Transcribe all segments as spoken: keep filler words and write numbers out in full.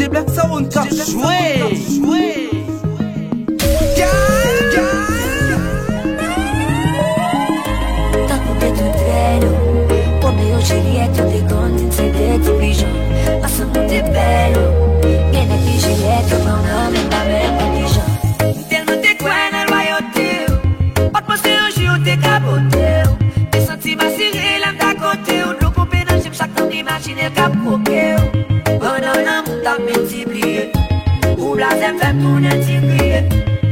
Black Sound k ap jwe. Tankou de tout rèd ou. Romeo Juliet yo te konn di n se de ti pijan. Ansanm nou te bèl ou. Gen nèg ki jilèt yo pran nan men pa menm kondijan. M tèlman te kwè nan lwayote w. Pa t panse yon jou yo te ka bote w. Te santi m asire lè m t akote w. Dlo ponpe nan je m chak tan m imajine l k ap kwoke w. Pandan lanmou t ap miltipliye. Ou blaze m fè m tounen ti griye.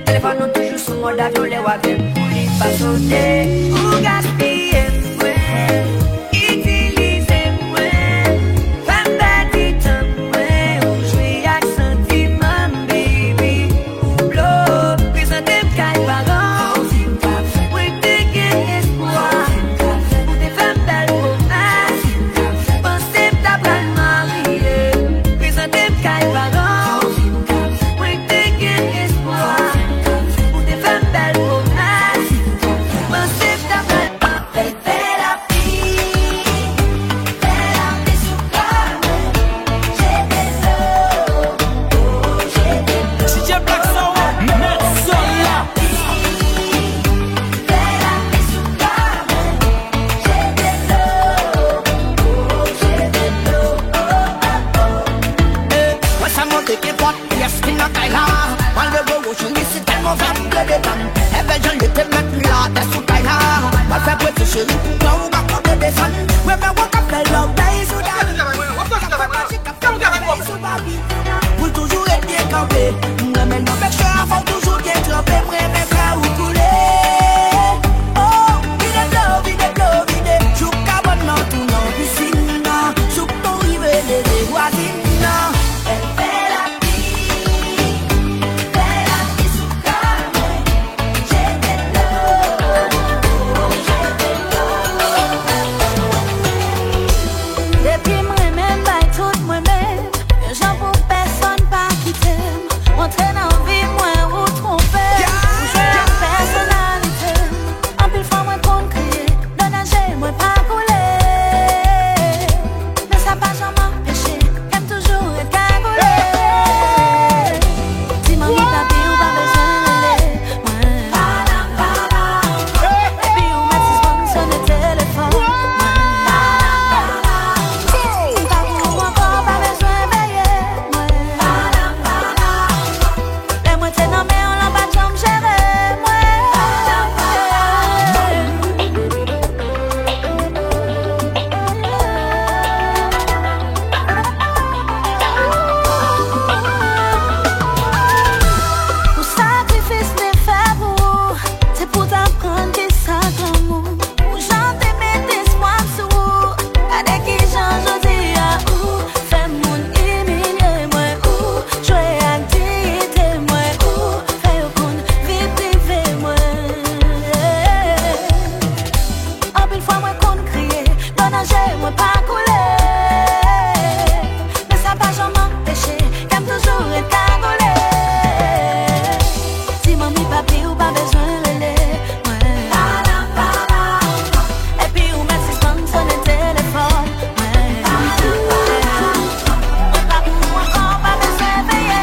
Telefòn ou toujou sou mòd avyon lè w avè m pou li pa sote. Ou gaspiye mwen, itilize mwen, fè m pèdi tan mwen. Ou jwe ak santiman m, baby. Ou blo, prezante m kay paran w. Mwen te gen espwa. Ou te fè m bèl pwomès. Panse m ta pral marye. Prezante m kay paran w. Mwen te gen espwa. Ou te fè m bèl pwomès. Panse m ta pral marye. Fè lavi, fè lavi sou kò mwen. Jete dlo, oh, jete dlo. D J Black Sound, mèt son la. Fè lavi sou kò mwen. Jete dlo, oh, jete dlo. Wè sa monte ki fòt, pyès ki nan kay la. Pral de gwo cheri, si tèlman fè m ple detann. Enben jan li te mèt li la, tè sou kay la. Pral fè prese cheri pou mwen, ou pa konte desann. Mwen men w k ap fè lòbèy sou dam. K ap fè maji, k ap fè lòbèy sou papi. Pou l toujou ret byen kanpe. M renmen nan pechè a, fò w toujou byen tranpe. Mwen renmen fè ou koule. Oh, vide dlo, vide dlo, vide. Jouk kabann nan, tou nan pisin nan. Jouk nou rive leve vwazin nan. Fè lavi, fè lavi sou kò mwen. Jete dlo, jete dlo. Depi m renmen m bay tout mwen menm. Yon jan pou pèsonn pa kite m. Antre nan vi mwen ou twonpe m. Ou jwe ak pèsonalite m. Anpil fwa mwen konn kriye, dlo nan je mwen pa koule. Men sa pa janm anpeche kè m toujou ret kagoule. Di manmi papi ou pa bezwen rele mwen. Epi ou mèt sispann sone telefòn mwen. M pa pou ou ankò, pa bezwen veye mwen. Lè mwen te nan men w lan, pa t janm jere mwen. Pou sakrifis li fè pou ou, se pou w t aprann kisa k lanmou. Ou jan te met espwa m sou ou. Gade kijan jodi a ou fè moun imilye mwen, ou jwe ak diyite mwen, ou fè yo konn vi prive mwen. Anpil fwa mwen konn kriye, dlo nan je mwen pa koule. Men sa pa janm anpeche kè m toujou ret kagoule. Di manmi papi ou pa bezwen rele mwen. Epi ou mèt sispann sone telefòn mwen. Mwen pa pou ou ankò, pa bezwen veye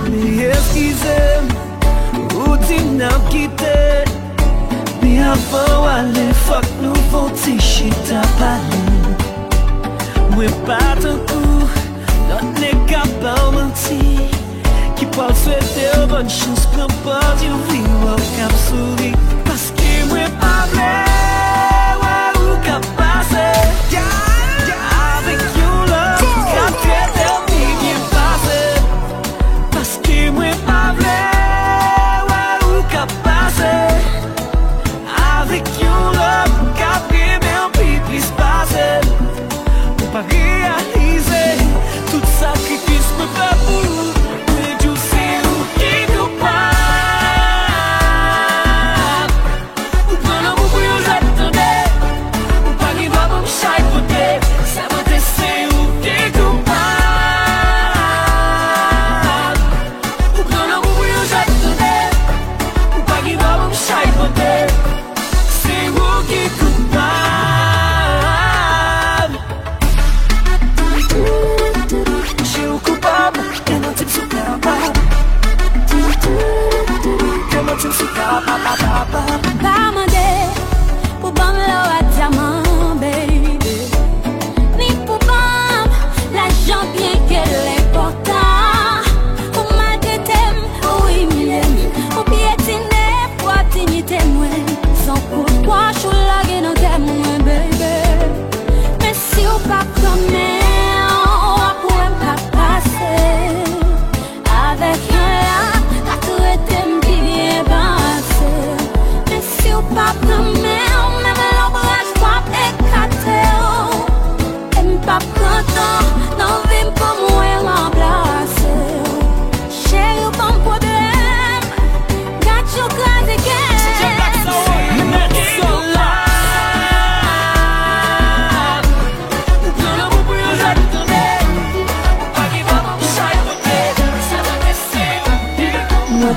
mwen. Eskize m, ou di n ap kite. Men avan w ale, fòk nou fè yon ti chita pale. Mwen pa tankou lòt nèg k ap ba w manti, ki pral swete w bòn chans, pran pòz yon vi w k ap souri. Paske mwen pa vle wè ou k ap pase avèk yon lòt k ap trete w pi byen pase. Paske mwen pa vle wè ou k ap pase avèk yon lòt k ap renmen w pi plis pase l. Ou pa reyalize tout sakrifis mwen fè pou ou. Mwen di w se ou ki koupab. Ou pran lanmou pou yon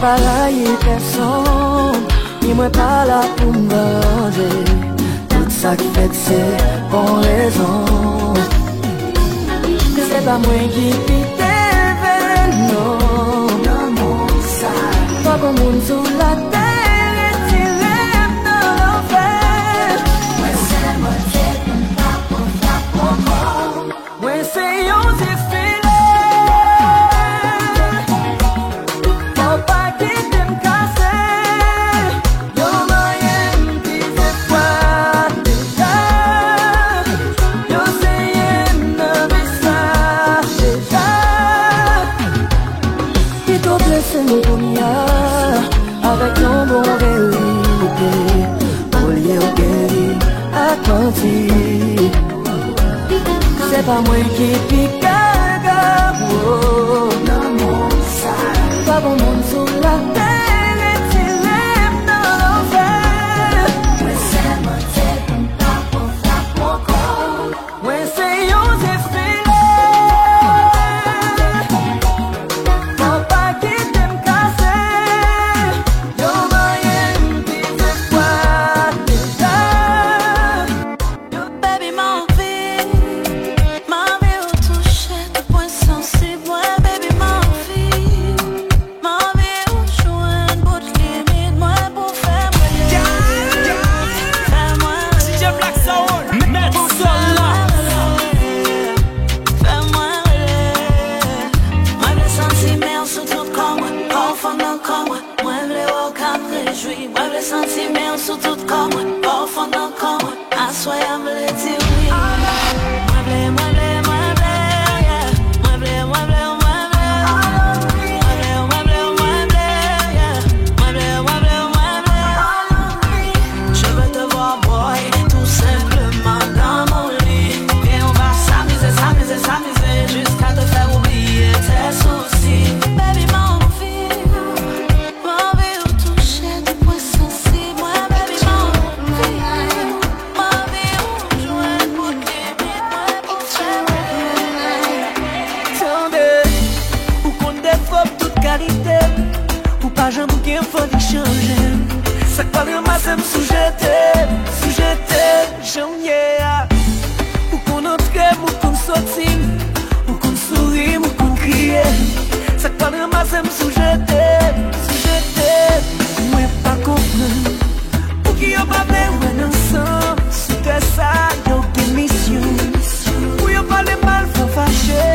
Pa rayi pèsonn, ni mwen pa la pou m vanje. Tout sa k fèt se pou yon rezon. Se pa mwen ki pi te vle non. Nan mond sa, pa gon moun sou latè retire m nan lanfè. Mwen sèlman te konn pa pran frap ankò. Mwen se yon zifile. Fò pa kite m kase. Yo manyen m plizyè fwa deja. Yo seye m nan vi sa deja. Pito blese m kounye a avèk yon bon verite, olye w geri ak manti. Se pa mwen ki pi gaga, oh, nan mond sa. Pa gon moun sou latè retire m nan lanfè. Mwen sèlman te konn pa pran frap ankò. Mwen se yon zifile. Fò pa kite m kase. Yo manyen m plizyè fwa deja. Baby, m anvi, m anvi w touche tout pwen sansib mwen, baby, m anvi. M anvi w jwenn bout limit mwen pou fè mwen rele. Fè mwen rele. D J Black Sound, mèt sòl la. Fè mwen rele. Mwen vle santi men w sou tout kò mwen, pa w fon nan kò mwen. Mwen vle wè w k ap rejwi. Mwen vle santi men w sou tout kò mwen, pa w fon nan kò mwen. Aswè a m vle di wi. Mwen vle, mwen vle, mwen vle, yeah. Mwen vle, mwen vle, mwen vle. Mwen vle, mwen vle, mwen vle, yeah. Mwen vle, mwen vle, mwen vle. Je veux te voir, boy, tout simplement dans mon lit. Vyen, on va s'amuser, s'amuser, s'amuser, jusqu'à te faire oublier tes soucis. Baby, m anvi, m anvi w touche tout pwen sansib mwen, baby, m anvi. Tande, ou konn defo m tout kalite m, ou pa janm gen foli chanje m. Sa k pral ranmase m sou jete m, sou jete m, jan m ye a. Ou konn antre m, ou konn soti m, ou konn souri m, ou konn kriye m. Sa k pral ranmase m sou jete m, sou jete m. Mwen pa konprann. Pouki yo pa vle wè n ansanm sou tè sa? Yo gen misyon pou yo pale mal, fè w fache.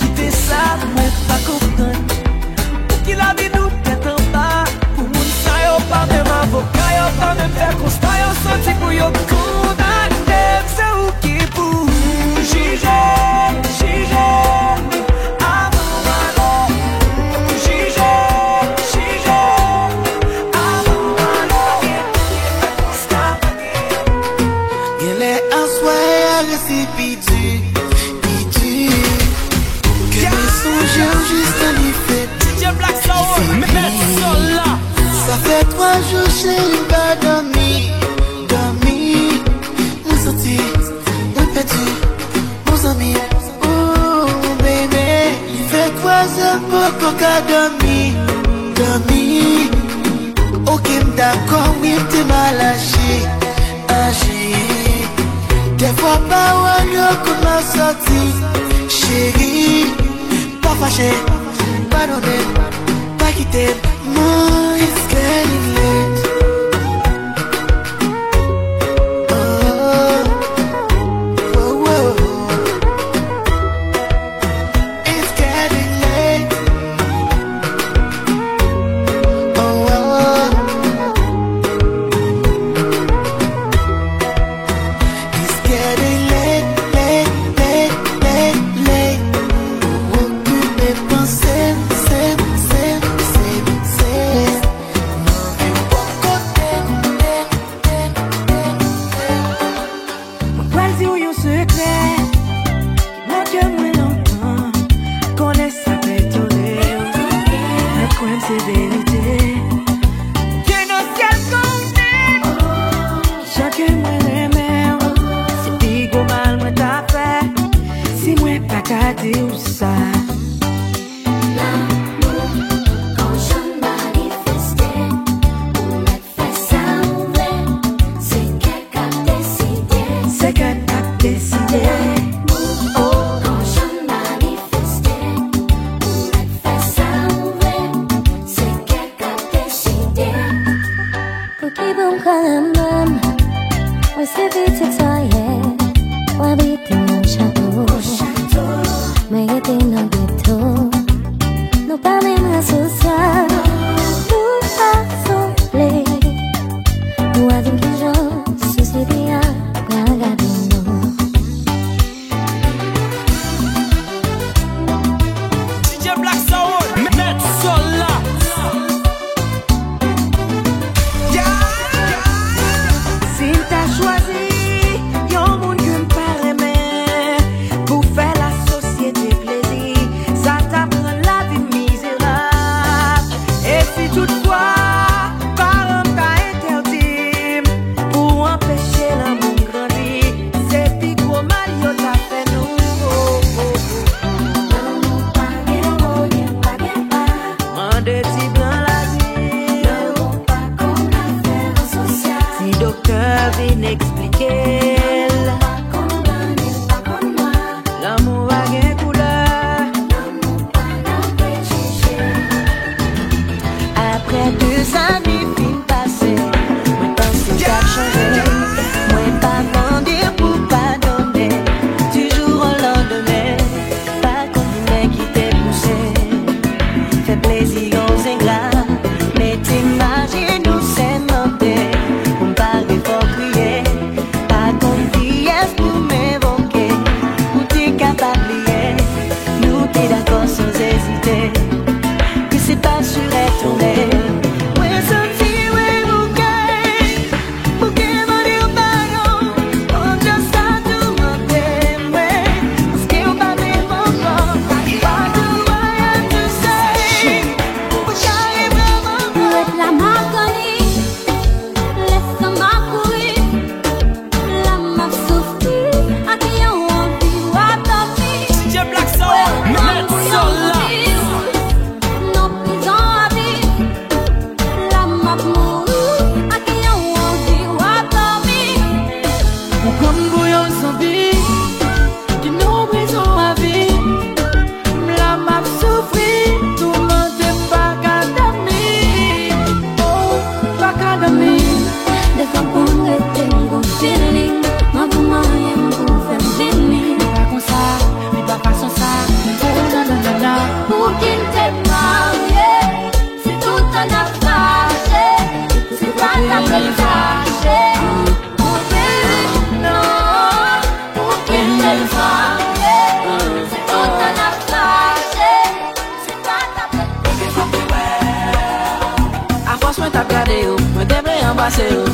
Kite sa, mwen pa konprann. Pouki lavi nou tèt anba? Pou moun sa yo pa menm avoka, yo pa menm fè konsta, yo soti pou yo kondane m. Se ou ki pou jije, jije m avan m ale. Jije, jije m avan m ale. Genlè aswè a resi pi di, pi di. Kenbe sonje w jis tan li fèt. D J Black Sound, mèt sòl la. Sa fè twa jou cheri m pa dòmi, dòmi. Mwen santi mwen pèdi bon zanmi m. Ooh, baby. Li fè twazè m poko ka dòmi, dòmi. Oke, m dakò, wi, m te mal aji, aji. Dèfwa pawòl yo konn mal sòti. Cheri, pa fache, padone m, pa kite m. Man, it's getting late. Oh, oh, oh, oh. It's getting late. Oh, oh, oh. It's getting late, late, late, late, late. Ou okipe panse m, se m, se m, se m, se m. Mwen poko te konnen. Mwen pral di w yon sekrè ki bloke mwen lontan. Konnen sa fè etone w, men kwè m se verite. Dye nan syèl konnen kijan ke mwen renmen w. Se pi gwo mal mwen ta fè si mwen pa ta di w sa. Lanmou gon jan m pa gen Mwen rete nan geto. Nou pa menm ras sosyal. Nou pa sanble. Ou a di m kijan sosyete a pral gade nou. D J Black Sound, mèt sòl la. Si m ta chwazi yon moun ke m pa renmen pou fè lasosyete plezi, sa t ap rann lavi m mizerab. E si toutfwa paran m ta entèdi m pou anpeche lanmou m grandi, se pi gwo mal yo ta fè nou. Lanmou pa gen wo, gen pa gen pa. Mande ti blan lari. Lanmou pa konn afè sosyal. Si doktè vin eksplike l. Lanmou pa konn blan, ni l pa konn nwa. Lanmou pa gen koulè. Lanmou pa nan prejije. Apre de zane fin pase, mwen panse w t ap chanje. Mwen pa mande w pou padone, toujou yon landemen. Pa konn ki nèg ki te pouse fè plezi yon zengra. Met imajine w sèmante, pou m pare fò w kriye. Pa konn kiyès pou m envoke, ou te kapab bliye. Nou te dakò san ezite, ke se pa sou rèv tonbe. Mwen santi mwen bouke. Bouke mande w padon, pandan sa toumante mwen. Paske w pa menm ankò, pa tou mwen ap touse. Ou ka reprè mwen. Ou ret la m ap tann li, lè san m ap kouri. La m ap soufri ak yon anvi w ap dòmi. D J Black Sound, mèt sòl la. Nan prizon avi. La m ap mouri ak yon anvi w ap dòmi. Ou pran m pou yon zonbi ki nan prizon avi. M la m ap soufri, toumante m pa ka dòmi. Oh, pa ka dòmi. Defwa pou m rete m gon feeling. M ap manyen m pou fè m vini. Li pa konsa, li pa fason sa. Oh, non, non, non, non. Pou ki n te marye? Si toutan n ap fache, si pa t ap ret fache. Mon baby, non. Pou ki n te marye? Si toutan n ap fache, si pa t ap ret. Afòs mwen t ap gade w, mwen te vle anbrase w.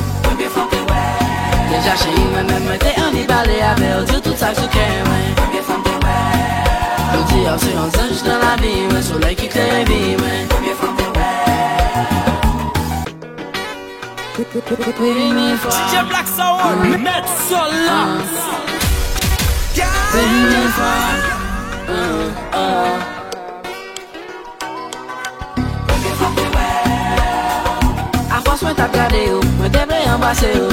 Deja cheri mwen menm mwen te anvi pale avè w, di w tout sa k sou kè mwen. Jodi a w se yon zanj nan lavi mwen, solèy ki klere vi mwen. Premye fwa. D J Black Sound, mèt sòl la. Premye fwa. Afòs mwen t ap gade w, mwen te vle anbrase w.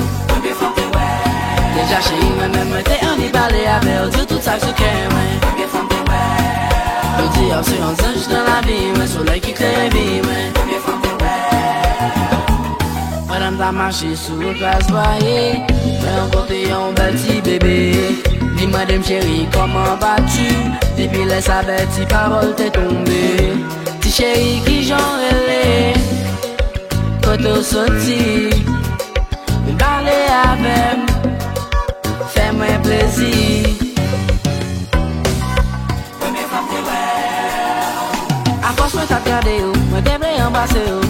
Deja cheri mwen menm mwen te anvi pale avè w, di w tout sa k sou kè mwen. Jodi a w se yon zanj nan lavi mwen, solèy ki klere vi mwen. Pandan m t ap mache sou wout Las Vayas, mwen rankontre yon bèl ti bebe. Li mande m cheri, comment vas-tu? Depi lè sa bèl ti pawòl te tonbe. Ti cheri, kijan w rele? Kote w soti? Vin pale avè m, fè mwen plezi. Afòs mwen t ap gade w, mwen te vle anbrase w.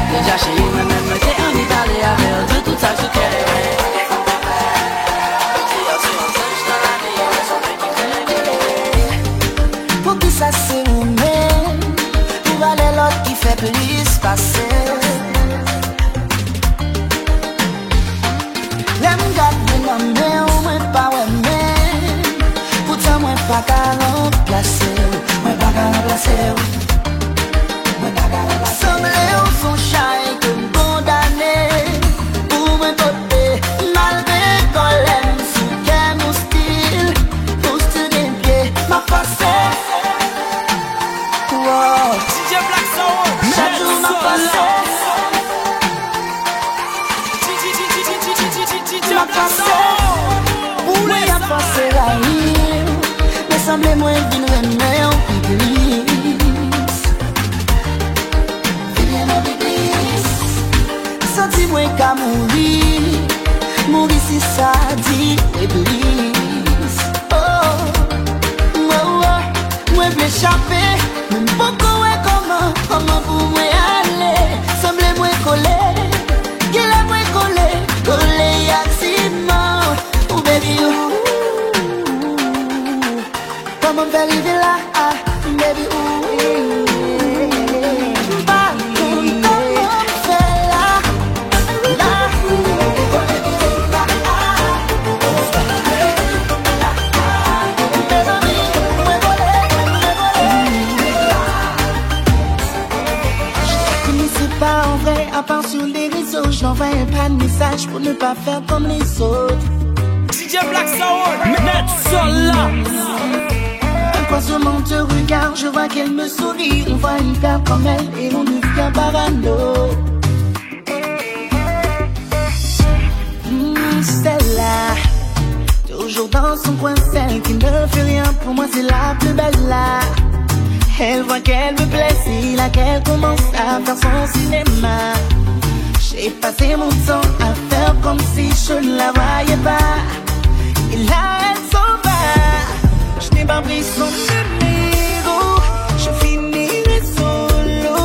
Deja cheri mwen menm mwen te anvi pale avè w, di w tout sa k sou kè mwen. Jodi a w se yon zanj nan lavi mwen. Poukisa se ou menm pou valè lòt ki fè plis pase? Lè m gade nan men w, mwen pa wè menm. Poutan mwen pa ka ranplase w. Mwen pa ka ranplase w. Mwen pa ka ranplase w. Sanble w s on chay ke m kondane pou mwen pote. Malgre kòlè m sou kè m ostil, m ostil gen pye, m ap fòse. Wow. D J Black Sound, Chak jou m ap fòse. M ap fòse. Wi, y ap fòse rayi m. Men Sanble mwen vin renmen w pi plis. Vin renmen w pi plis. Santi mwen ka mouri. Mouri si sa di mwen plis. Oh, oh, oh. Mwen vle chape, men m poko wè kòman, kòman pou mwen ale. Sanble mwen kole, genlè mwen kole, kole ak siman. Ou baby, ou. Kòman m fè rive la, ah, baby, ou. M pa konn kòman m fè la, la. Mezanmi, mwen vole, mwen vole. Konnen se pa an vrè, à part sur les réseaux, je n'envoie pas de message pour ne pas faire comme les autres. D J Black Sound, mèt sòl la. Un croisement de regards, je vois qu'elle me sourit. On voit une perle comme elle et on devient parano. Hmm, celle-là, toujours dans son coin, celle qui ne fait rien pour moi, c'est la plus belle là. Elle voit qu'elle me plaît, c'est là qu'elle commence à faire son cinéma. J'ai passé mon temps à faire comme si je ne la voyais pas. Et là, elle s'en va. Je n'ai pas pris son numéro. Je finirai solo.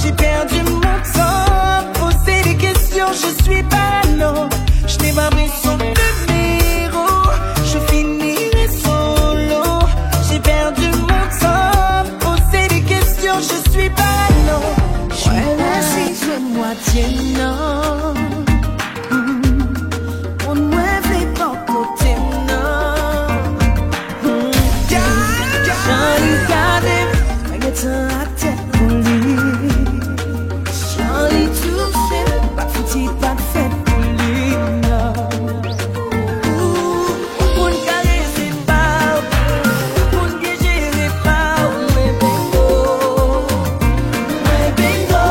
J'ai perdu mon temps à poser des questions. Je suis parano. Je n'ai pas pris son numéro. Je finirai solo. J'ai perdu mon temps à poser des questions. Je suis parano. Je suis assise, je moitié non. Moun mwen vle bò kote m nan. Jan li gade m, mwen gentan atè pou li. Jan li touche m, pa t fouti, pa t fèt pou li, non. Ou konn karese pa w, ou konn gen jere pa w, mwen bengo, mwen bengo.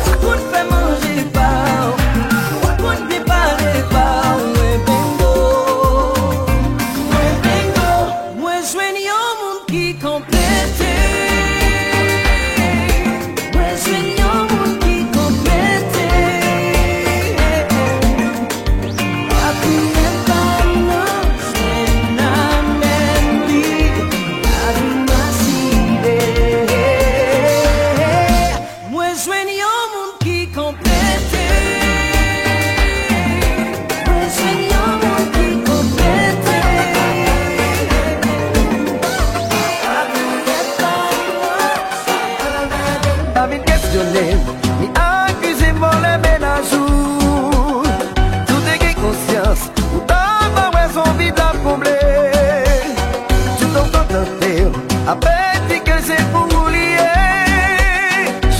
Ou konn fè manje pa w, ou konn prepare pa w, mwen bengo, mwen bengo. Mwen jwenn yon moun ki konplete. Mwen jwenn yon moun ki konplete. Apre pa nou jwenn amèn li, lavi m asire. Mwen jwenn yon moun ki konplete. Mwen jwenn yon moun ki konplete. Pa vin kesyone m, ni akize m vòlè mennaj ou. Si w te gen konsyans, ou ta va wè se yon vid l ap konble. Si w t ap kontante w, apèdi ke se pou ou li ye.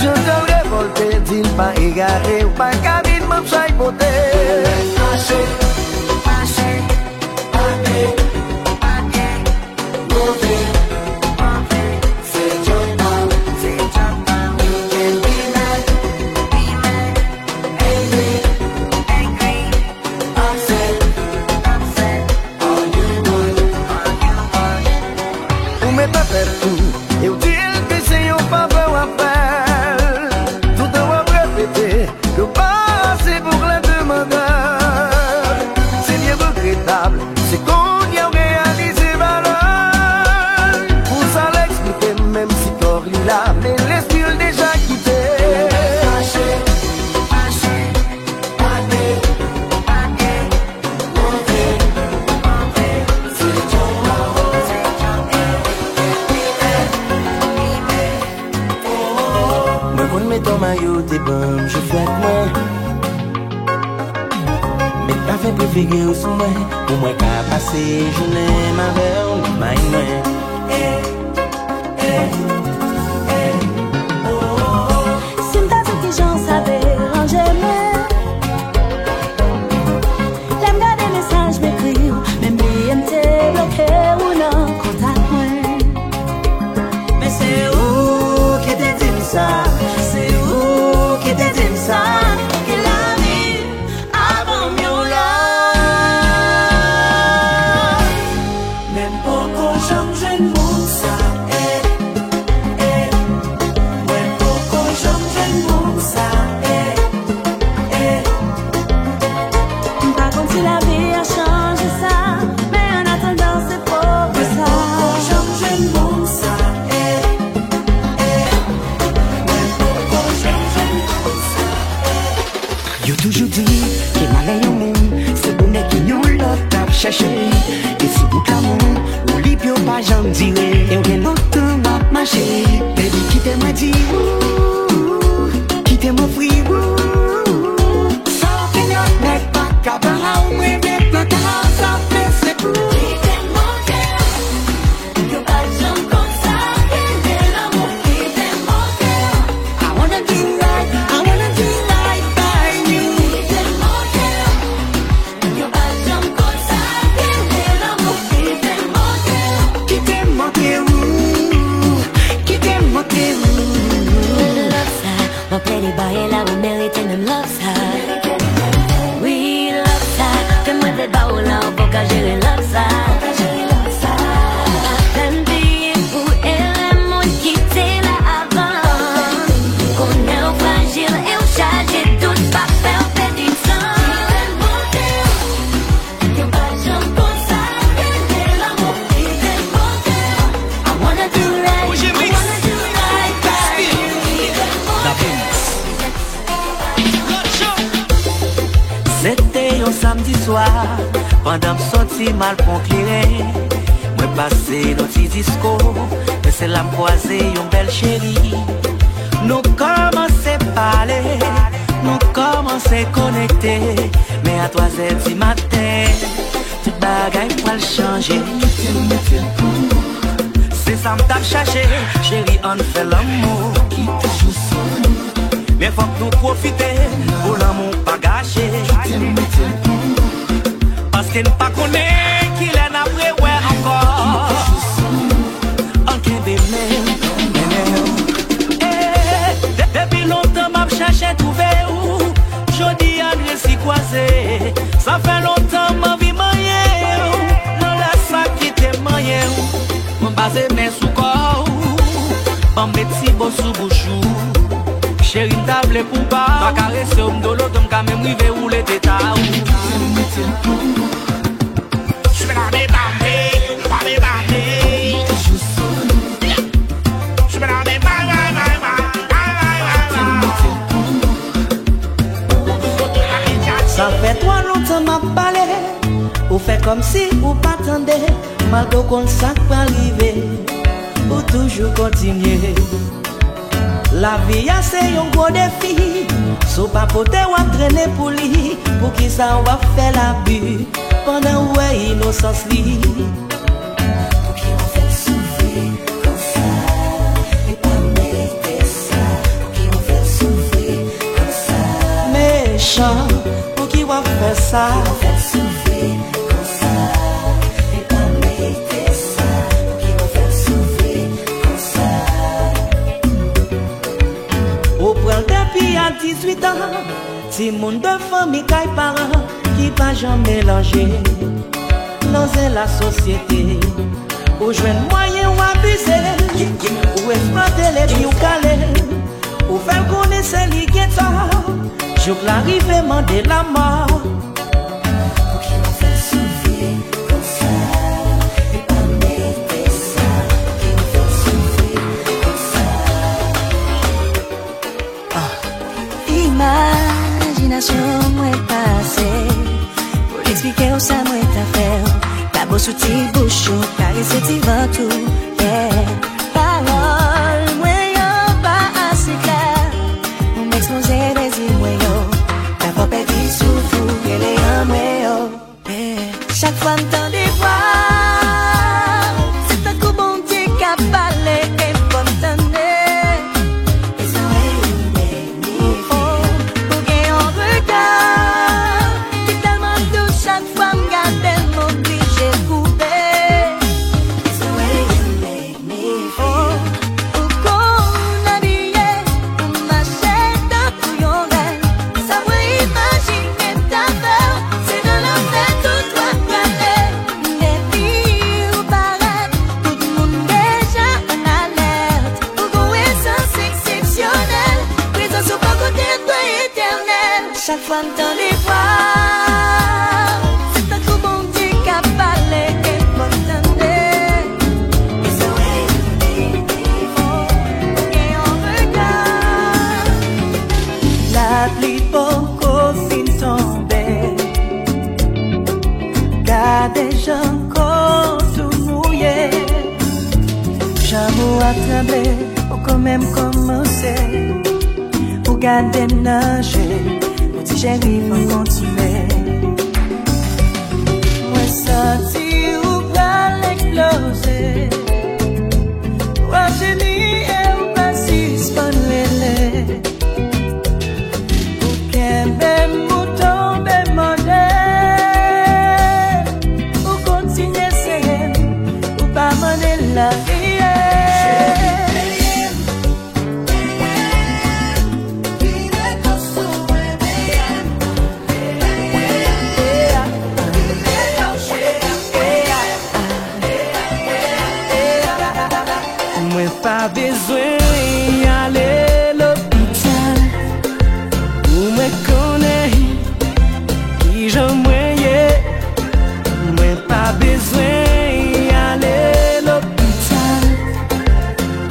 Jan l revòlte, di l pa egare, ou pa ka vin manm chay pote. Fache, fache, pate, pate, move, move, se djòb pa w, se djòb pa w. Weekend be mad, be mad, angry, angry, upset, upset. Ou met atè tou, e w di l ke se yon favè w ap fè l. Toutan w ap repete ke w pa ase pou klè demandè. Se byen regretab, se kounye a w reyalize valè l. Pou sa l eksplike, menm si kò li la, men lespri l deja kite. Fache, fache, pate, pate. Mwen konn met on mayo te ban m jwe fèt mwen. Men pa fè prefere w sou mwen, pou mwen ka pase jounen m avè w nan may mwen. Si m ta di w kijan sa deranje mwen. Lè m gade mesaj m ekri w, menm bliye m te bloke w nan kontak mwen. Men se ou ki te di m sa, se ou ki te di m sa, ke lavi avan m yon lòt. Chèche, e sou wout lanmou, ou li pye w pa janm dire. E w gen lontan m ap mache, baby, kite mwen di ou, kite m ofri ou. Sa w fè yon nèg pa ka ban ou, mwen gen plan ka sa fè se pou. Kite m monte w. Yo pa janm konn sa, kite lanmou, kite m monte w. I wanna do right, I wanna do right by you. Kite m monte w. Yo pa janm konn sa, kite lanmou, kite m monte w. Kite m monte w, kite m monte w. Love sa, mwen plede ba e la ou merite menm love sa. Wi, love sa, ke mwen vle ba ou la, ou poko jere love sa. Pa fè m peye pou erè moun ki te la avan. Konnen w frajil e w chaje dout, pa fè w pèdi tan. Kite m monte w. Yo pa janm konn sa, kite lanmou, kite m monte w. I wanna do right, I wanna do right by you. Kite m monte w. Se te yon samdi swa, pandan m soti m al pran kleren, mwen pase nan ti disko, men se la m kwaze yon bèl cheri. Nou kòmanse pale, nou kòmanse konekte, men a twazè di maten, tout bagay pral chanje. Kite m mete l pou ou. Se sa m t ap chache, cheri, ann fè lanmou. Ki toujou sou nou. Men fòk nou pwofite pou lanmou pa gache. Kite m mete l pou ou. Paske n pa konnen kilè n ap rewè ankò. Ki toujou sou nou. Ann kenbe men, men, men. Eh, de-, depi lontan m ap chèche twouve ou. Jodi a n resi kwaze. Sa fè lontan m anvi manyen w. Nan lè sa kite m manyen w. Mwen pase men sou kò w. Ban m met ti bo sou bouch ou. Cheri, m ta vle pou w pa. Pa karese w, m dolodo, m ka menm rive woule teta w. Kite m mete l pou ou. Sa fè twò lontan m ap pale, ou fè kòmsi ou pa tande, malgre w konn sa k pral rive, ou toujou kontinye. Lavi a se yon gwo defi, si w pa pote w ap trennen pou li, poukisa w ap fè l abi pandan w wè inosans li? Pouki w fè l soufri konsa? Li pa merite sa. Pouki w fè l soufri konsa? Mechan, pouki w ap fè sa? Pouki w fè l soufri konsa? Li pa merite sa. Pouki w fè l soufri konsa? Ou pran l depi a dizuit an, timoun de fanmi kay paran ki pa janm melanje nan zen lasosyete. Ou jwenn mwayen w abize, ou eksplwate l epi w kale l. Ou fè l konnen se li gen tò, jouk l arive mande lanmò. Pouki w fè l soufri konsa? Li pa merite sa. Pouki w fè l soufri konsa? Ah. Imajinasyon mwen pase pou l eksplike w sa mwen ta fè w. Kabo sou ti bouch ou, karese ti vant ou, yeah. Pawòl mwen yo pa ase klè, ou m ekspoze dezi mwen yo. Pafwa pèdi souf ou, rele anmwe yo. Chak fwa m tande vwa w, se tankou Bondye k ap pale, e fò m tande. It's the way you make me feel. Ou gen yon rega ki tèlman dous, chak fwa m gade l, m oblije koupe. It's the way you make Oh, ou konn abiye, ou mache tankou yon rèn. Sa mwen imajine m ta fè w, se nan lanfè tout dwat prale. Depi ou parèt, tout moun deja an alèt. Ou gon esans eksepsyonèl, prezans ou bò kote dwe etènèl. Chak fwa m tande vwa w, se tankou Bondye k ap pale, e fò m tande. It's the way you make me feel. Ou gen yon rega. Lapli poko fin tonbe. Gade Jan kò tou mouye. Janm ou ap tranble, ou konn menm kòmanse. Ou gade m nan je, ou di cheri, fò n kontinye. Mwen santi ou pral eksploze. W ap jemi e ou pa sispann rele. Ou kenbe m, ou tonbe mande. Ou kontinye sere m, ou pa mande l la. Mwen pa bezwen ale lopital pou mwen konnen kijan mwen ye. Mwen pa bezwen ale lopital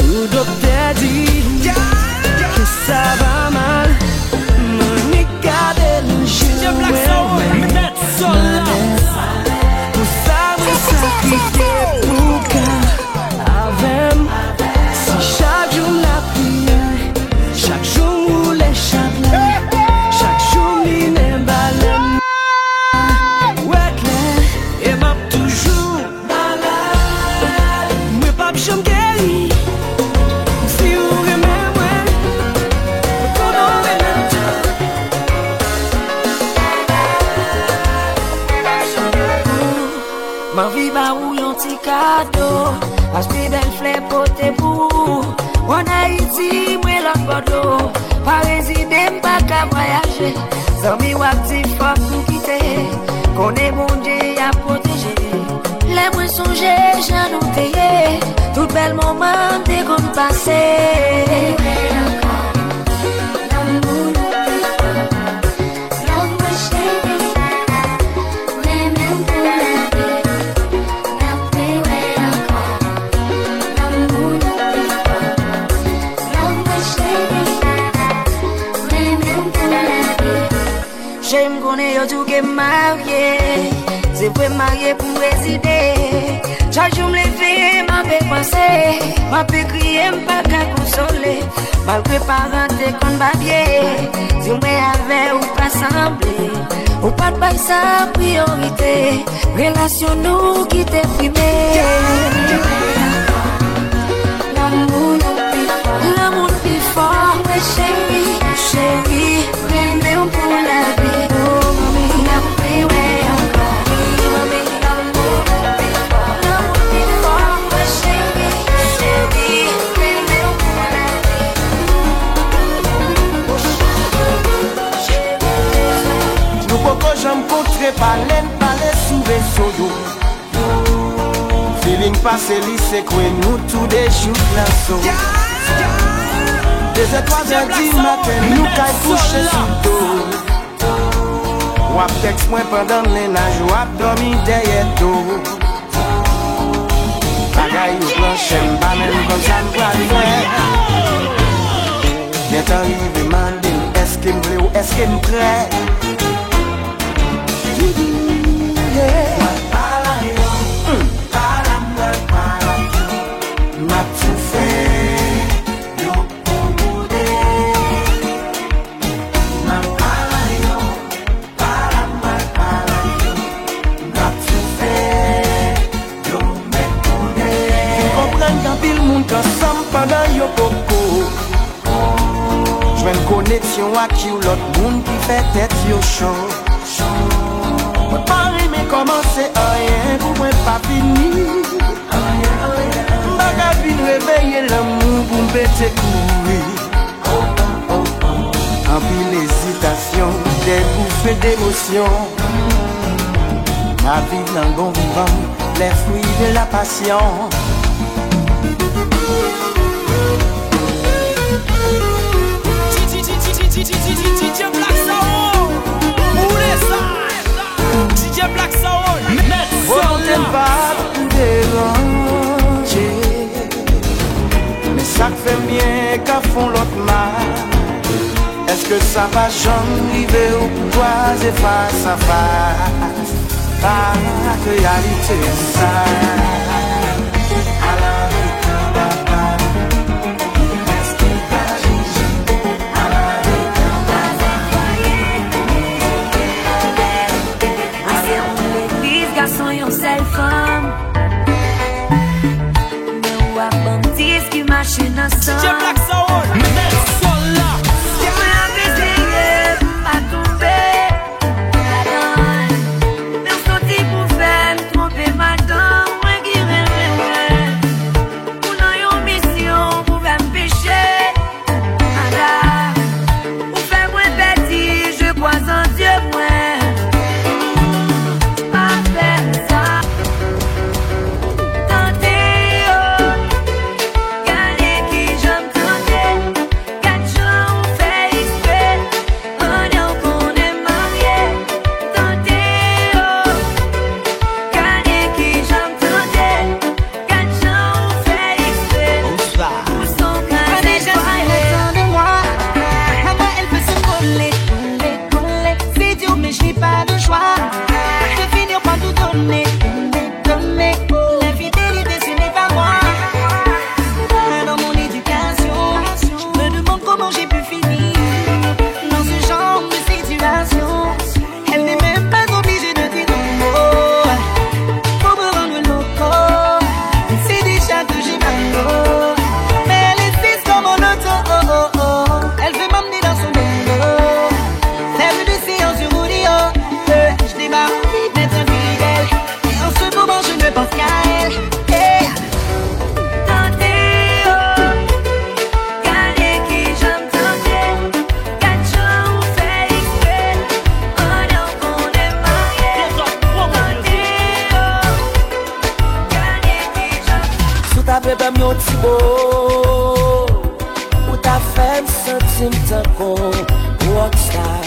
pou doktè di ke sa va mal. Mwen nik gade nan je w, mwen mèt malèz. Pou sa mwen sakrifye pou ka avè m. Si chak jou m lapriyè, chak jou m woule chak la, chak jou m limite balèn, wè klè, e m ap toujou malad. Mwen p ap janm geri. Si ou renmen mwen, konnen w renmen m tou. M anvi ba ou yon ti kado, achte bèl flè pote pou ou. Ou ann Ayiti, mwen lòt bò dlo. Pa rezide, m pa ka vwayaje. Zanmi w ap di fòk nou kite. Konnen Bondye ap pwoteje. Lè mwen sonje jan nou te ye, tout bèl moman m te konn pase. Lanmou nou pi fò. Love mwen cheri, renmen m pou lavi. N ap rewè ankò. Lanmou nou pi fò. Love mwen cheri, renmen m pou lavi. Cheri, m konnen yo di w ke m marye. Se vre, m marye pou m rezide. Chak jou m leve, m ape panse. M ape kriye, m pa ka konsole. Malgre paran te konn babye, di mwen avè ou pa sanble. Ou pa t bay sa priyorite. Relasyon nou ki te prime. Lanmou nou pi fò. Lanmou n pi fò. Mwen cheri, cheri, renmen w pou lavi. Oh, mami, n ap rewè ankò. Mami, lanmou nou pi fò. Lanmou n pi fò. Mwen cheri, cheri, renmen w pou lavi. Nou poko janm kontre, pale n pale sou rezo yo. Feeling pase li sekwe nou toude jouk nan so. Dezè, twazè di maten, nou kay kouche sou do. W ap tèks mwen pandan mennaj ou ap dòmi dèyè do. Bagay yo planche, m pa menm konn sa m pral fè. Gentan rive mande m èske m vle w, èske m prè. Yeah. M ap tou fè yo pou moude. M ap pale yo. Pala m pral pale yo, m ap tou fè yo mèt konnen. Vin konprann gen anpil moun k ansanm pandan yo poko jwenn koneksyon ak yon lòt moun ki fè tèt yo cho. Mwen pa renmen kòmanse anyen pou mwen pa fini. M pa ka vin reveye lanmou pou m pete kouri. Anpil ezitasyon, dè boufe demosyon. M ap viv nan bon vivan, les fruits de la passion. Volonte m pa pou deranje. Men sa k fè m byen ka fè yon lòt mal. Èske sa pa janm rive w pou kwaze fas a fas? Reyalite sa. Legliz, gason, yon sèl fanm. Men w ap ban m dis ki mache nan san. D J Black Soul, met son la. Mwen ap eseye pou m pa tonbe ladan l. Men w soti pou fè m twonpe madanm mwen ki renmen mwen. Ou nan yon misyon pou fè m peche. Ada, ou fè mwen pèdi, je crois en Dieu mwen. Pa fè m sa. Tande yo, gade kijan m tande. Gad jan ou fè eksprè, pandan w konnen m marye. Tande yo, gade kijan m tande. Gad jan ou fè eksprè. Ou son kraze pale. Prenez jamais le temps de moi. À moi, elle veut se coller, coller, coller. C'est dur, mais je n'ai pas de choix. Je vais finir par tout donner, donner, donner. L'infidélité, ce n'est pas moi. Pas dans mon éducation. Je me demande comment j'ai pu finir dans ce genre de situation. Elle n'est même pas obligée de dire un mot pour me rendre loco. Elle sait déjà que j'ai mal au dos. Mais elle insiste comme en auto. Elle veut m'emmener dans son bungalow. Faire une séance de rodéo. Euh, je débarque, mettre un fidèle. Et en ce moment, je ne pense qu'à elle. Hey. Tande yo, gade kijan m tande. Gad jan ou fè eksprè, pandan w konnen m marye. Tande yo, gade kijan. Si w ta vle ban m yon ti mo, ou ta fè m santi m tankou rockstar.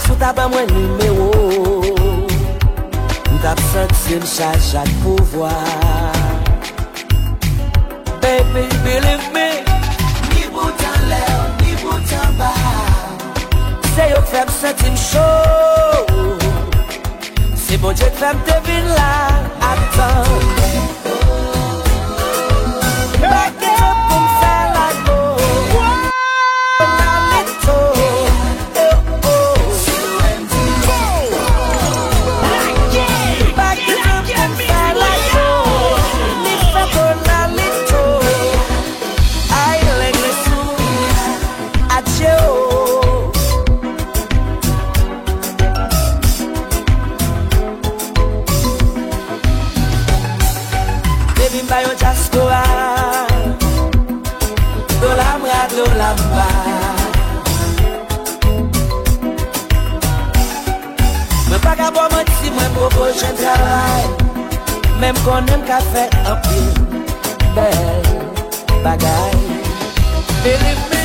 Si w ta ban mwen nimewo, m t ap santi m chaje ak pouvwa. Baby, believe me. Ni bout anlè, ni bout anba. Se yo k fè m santi m cho. Se Bondye k fè m te vin la. Atan. Back it up pou m fè lago. Lalito. Oh, oh. Back it up pou m fè lago. Ni fè ko lalito. Ay, lègle sou. Adje, oh. Baby, m ba yo diaspora. Dola m ra, dola m ba. Mwen pa ka ba w manti, mwen poko jwenn travay. Men m konnen m ka fè anpil bèl bagay. Believe me,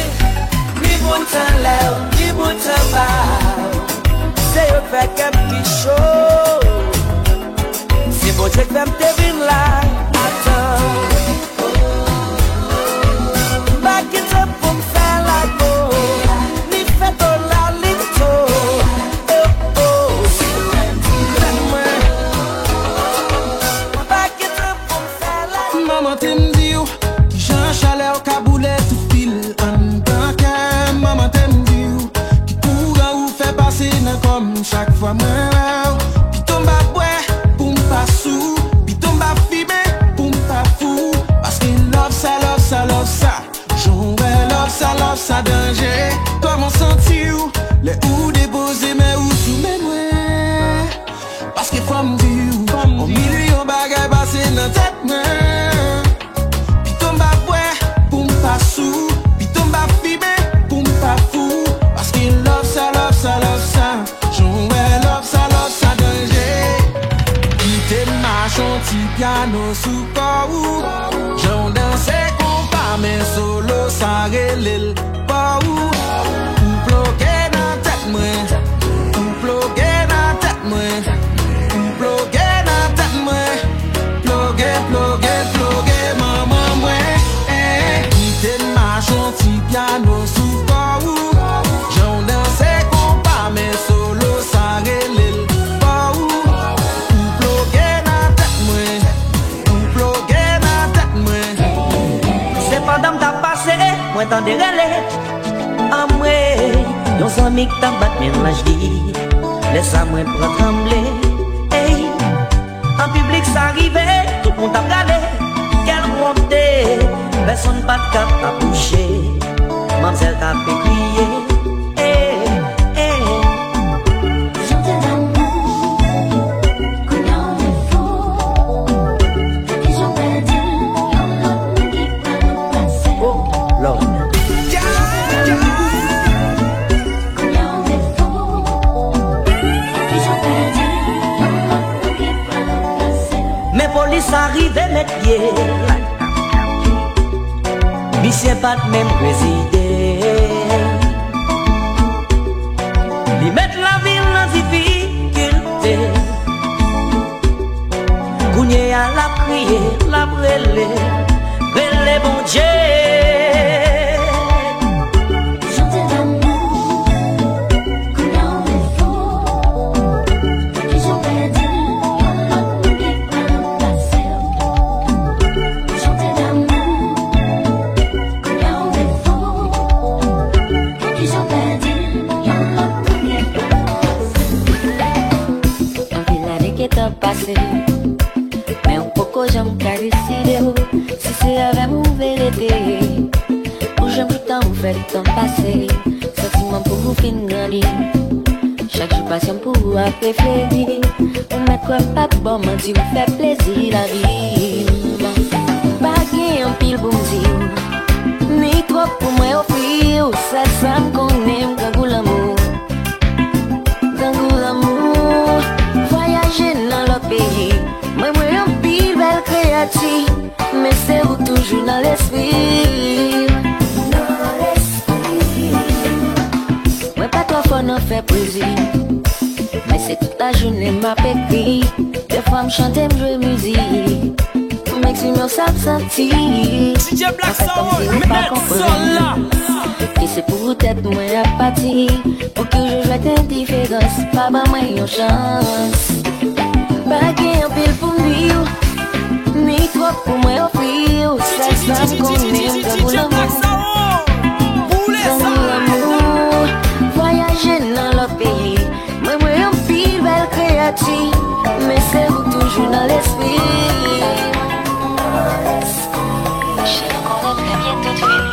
ni bout anlè, ni bout anba. Se yo k fè kè m pi cho. Se Bondye k fè m te vin la. Atan. Back it up pou m fè lago. Ni fè ko lalito. Oh, oh. Fè mwen. Back it up pou m fè lago. Manman te m di w, kijan chalè w ka boule tout fil anndan kè m. Manman te m di w, ki kouran ou fè pase nan kò m chak fwa mwen wè w. Pito m pa bwè pou m pa sou, pito m pa fimen pou m pa fou. Paske love sa, love sa, love sa. Jan w wè love sa, love sa danje. Kòman w santi w lè ou depoze men ou sou men mwen? Paske fò m di w, yon milyon bagay pase nan tèt mwen. Pito m pa bwè pou m pa sou, pito m pa fimen pou m pa fou. Paske love sa, love sa, love sa. Jan w wè love sa, love sa danje. Kite m mache yon ti pyano sou kò ou. Jan w danse konpa men solo sa rele l pa ou. Ou ploke nan tèt mwen. Ou ploke nan tèt mwen. Ou ploke nan tèt mwen. Ploke, ploke, ploke manman mwen. Eh, kite m mache yon ti pyano sou kò ou. Jan w danse konpa men solo sa Tande rele, anmwe, yon zanmi k t ap bat mennaj li. Lè sa mwen pran tranble, ey, an piblik sa rive, tout moun t ap gade. Kèl wonte, pèsonn pa t ka pa bouche. Manmzèl t ap kriye, ey, ey. Chante damou, kounye a w vin fou. Ki jan w pèdi l, yon lòt moun ki pral ranplase w. Oh Lord. Kounye a w vin fou. Ki jan w pèdi l, yon lòt moun ki pral ranplase w. Men polis arive met pye. Misye pa t menm prezide. Li met lavi l nan difikilte. Kounye a l ap kriye, l ap rele, rele Bondye. Chante damou, kounye a w vin fou. Ki jan w pèdi l, yon lòt moun ki pral ranplase w. Chante damou, kounye a w vin fou. Ki jan w pèdi l, yon lòt moun ki pral ranplase w. Anpil ane gentan pase, men ou poko janm ka deside w si se avè m ou vle rete. Ou jwenn tout tan ou fè tan pase, santiman pou ou fin grandi. Chak jou pasyan pou ou ap refledi. Ou mèt kwè m p ap ba w manti, ou fè plezi lavi. Pa gen anpil pou m di w, ni twòp pou mwen ofri w. Sèl sa m konnen, m grangou lanmou. Grangou lanmou. Vwayaje nan lòt peyi, mwen wè anpil bèl kreyati. Men se ou toujou nan lespri m. Nan lespri m. Mwen pa twò fò nan fè pwezi, men se tout lajounen m ap ekri. Defwa m chante, m jwe mizik, m eksprime w sa m santi. An fèt, kòmsi ou pa konprann ke se poutèt mwen ap pati, pou ki w jwe jwèt endiferans, pa ban mwen yon chans. Pa gen anpil pou m di w, ni twòp pou mwen ofri w. Sèl sa m konnen, m grangou lanmou. Grangou lanmou. Vwayaje nan lòt peyi, mwen wè anpil bèl kreyati. Men se ou toujou nan lespri m. Cheri, ou konnen trè byen tout fini.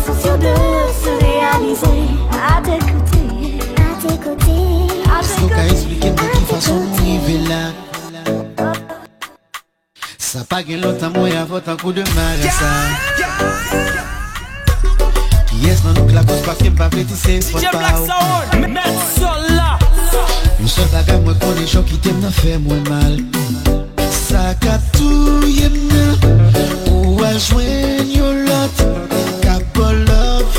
Sur deux, se réaliser. À tes côtés, à tes côtés, à tes côtés. Èske w ka eksplike m nan ki fason nou rive la? Sa pa gen lontan mwen avè w tankou de marasa. Kiyès nan nou k lakòz, paske m pa vle di se fòt pa w. Yon sèl bagay mwen konnen, jan w kite m nan fè mwen mal. Sa k ap touye m nan, ou al jwenn yon lòt k ap ba w love,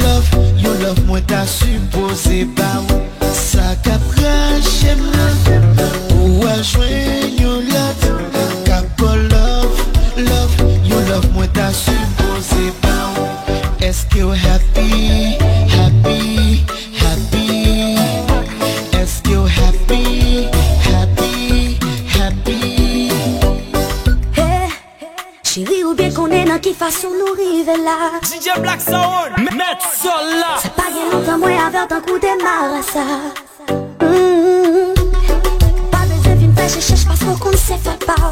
love, yon love mwen ta sipoze ba w. Sa k ap rache m nan, ou al jwenn yon lòt k ap ba w love, love, yon love mwen ta sipoze ba w. Èske w happy, happy, happy? Èske w happy, happy, happy? Hey, cheri, ou byen konnen nan ki fason nou rive la. D J Black Sound, mèt son la. Sa pa gen lontan mwen avè w tankou de marasa. Mm. Pa bezwen vin fè chèchèch paske w konn se fòt pa w.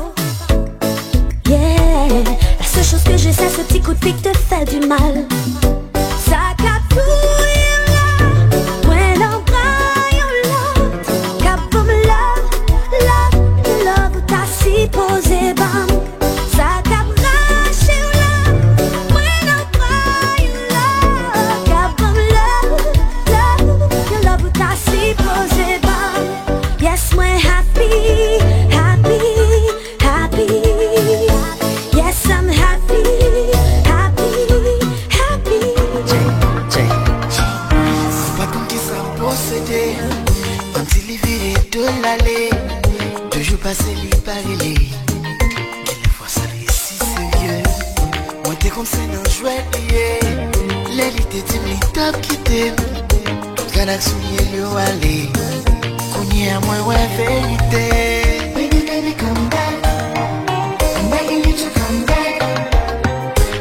Yeah. La seule chose que je sais, ce petit coup de pique te fait du mal. Sa k ap touye m la, mwen nan bra yon lòt k ap ban m love, love, love ou ta sipoze ban m. Sa k ap rache w la, mwen nan bra yon lòt k ap ban m love, love, yon love ou ta sipoze ban m. Yes, mwen happy, happy, happy. Yes, I'm happy, happy, happy. Ou pa konn kisa w posede. Ann di li vire do l ale. De jou pase li pa rele. Genlè fwa sa li si serye. Mwen te konn se nan jwèt li ye. Lè li te di m li t ap kite m, tout gad ak soulye l yo ale. Kounye a mwen wè verite. Baby, baby, come back. I'm begging you to come back.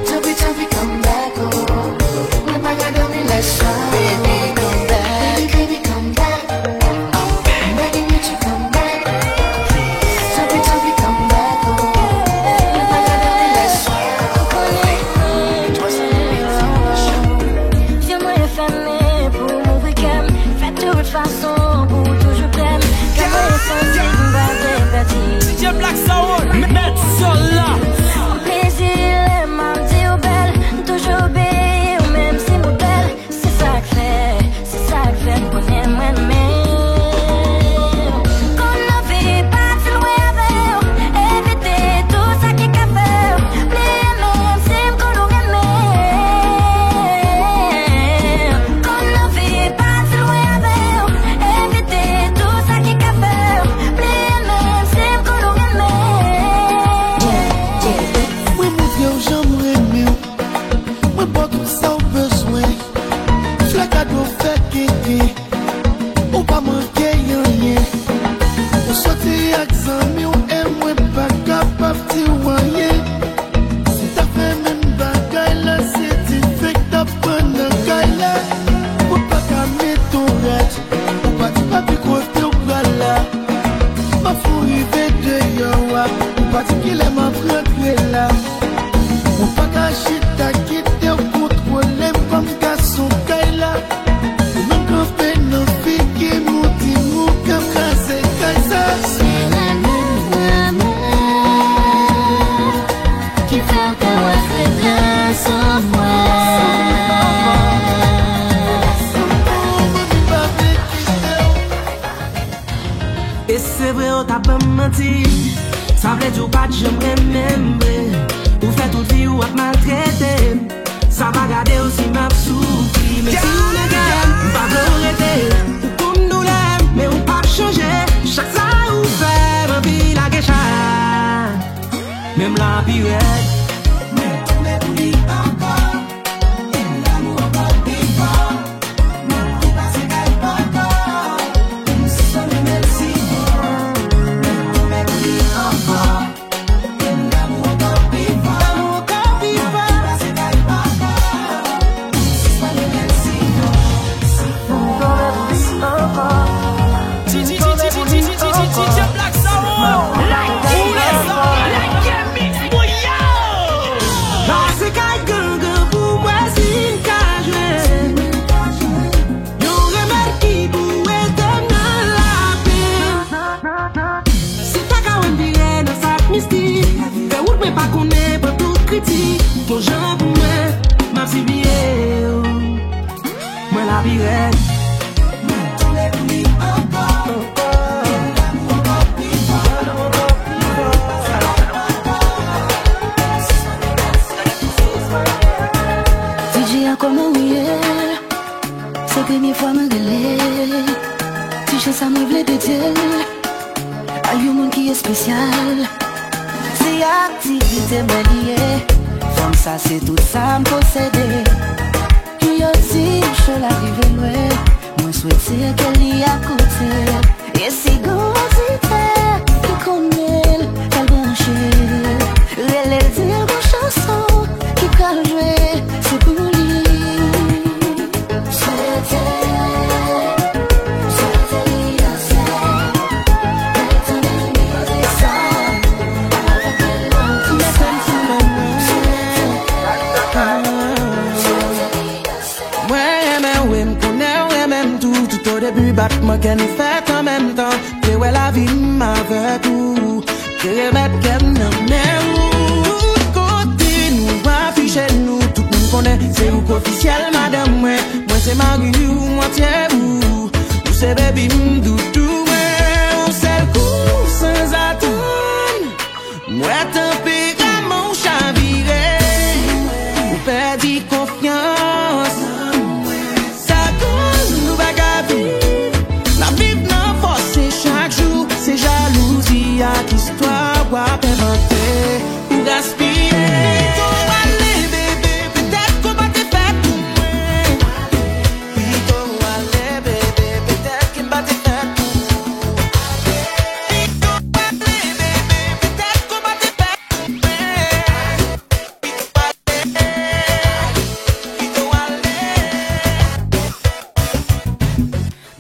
Tanpri, tanpri, come back, oh. Mwen pa ka dòmi lè sa. Baby, come back. Baby, baby, come back. I'm begging you to come back. Tanpri, tanpri, come back, oh. Mwen pa ka dòmi lè sa. Zye mwen fèmen pou m ouvri kè m. Fè tout fason pou w toujou prè m. Kè mwen santi m pa vle pèdi. D J Black Sound, mèt son la. Plezi lè m ap di w bèl. M toujou bèl, menm si m bèl. Se sa k fè, se sa k fè m konnen mwen renmen w. Konn anvi pati lwen avè w, evite tou sa ki ka fè w bliye menm si m konn ou renmen m. Konn anvi pati lwen avè w, evite tou sa ki ka fè w bliye menm si m konn ou renmen m. Mwen montre w jan m renmen w. Mwen ba w tout sa w bezwen. Flè, kado, fè kenken. Ou pa manke anyen. Ou soti ak zanmi w e mwen pa kapab di w anyen. Si w ta fè menm bagay la, se dife k t ap pran nan kay la. Ou pa ka met on rad. Ou pa di papi kote w pral la. M ap fè w rive deyò a. Ou pa di kilè m ap rantre la. Ou pa ka chita kite w kontwole m kòm gason kay la. Ou menm kanpe nan figi m, ou di m ou k ap kraze kay sa. Se lalin mwen menm ki fè w te wè febles an mwen. Ou pa vle kite w. E se vre ou t ap ban m manti. Sa vle di ou pa t janm renmen m vre. Ou fè tout vi ou ap maltrete m. Sa pa gade w si m ap soufri. Men si ou nèg la, m pa vle w rete. Ou konn doulè m, men ou p ap chanje. Chak sa ou fè m anvi lage chay. Men m la pi rèd. Mwen tonbe pou li ankò. Pi rèd. Mwen tounen pou li ankò. Ankò. Ban nou ankò pi fò. D J a, kòman w ye? Se premye fwa mwen rele. Ti jan sa mwen vle dedye l a yon moun ki espesyal. Se aktivite mwen li ye. Fanm sa se tout sa m posede. Yo di m cho la rive lwen. Mwen swete ke li akoute. E si gon oditè ki konnen l, fè l branche. Rele l, di l gon chanson ki pral jwe, se pou li. Swete, swete li danse. Mwen tande mizik sa. Avèk melodi sa. Swete, swete li danse. Mwen renmen w e m konnen w renmen m tou. Tout o debi batman kè nou fèt an menm tan. Te wè lavi m avèk ou. Te remèt kè m nan men ou. Kote nou afiche nou, tout moun konnen se ou k ofisyèl madanm mwen. Mwen se mari ou, mwen tye ou. Ou se bebi m, doudou mwen. Yon sèl kou, sanzatann. M wè tanperaman w chavire, ou pèdi konfyans. Sa koz nou pa ka viv. N ap viv nan fòse chak jou. Se jalouzi ak istwa w ap envante. Ou gaspiye. Pito w ale, bebe, petèt ke w pa te fèt pou mwen. Pito w ale, bebe, petèt ke m pa te fèt pou ou.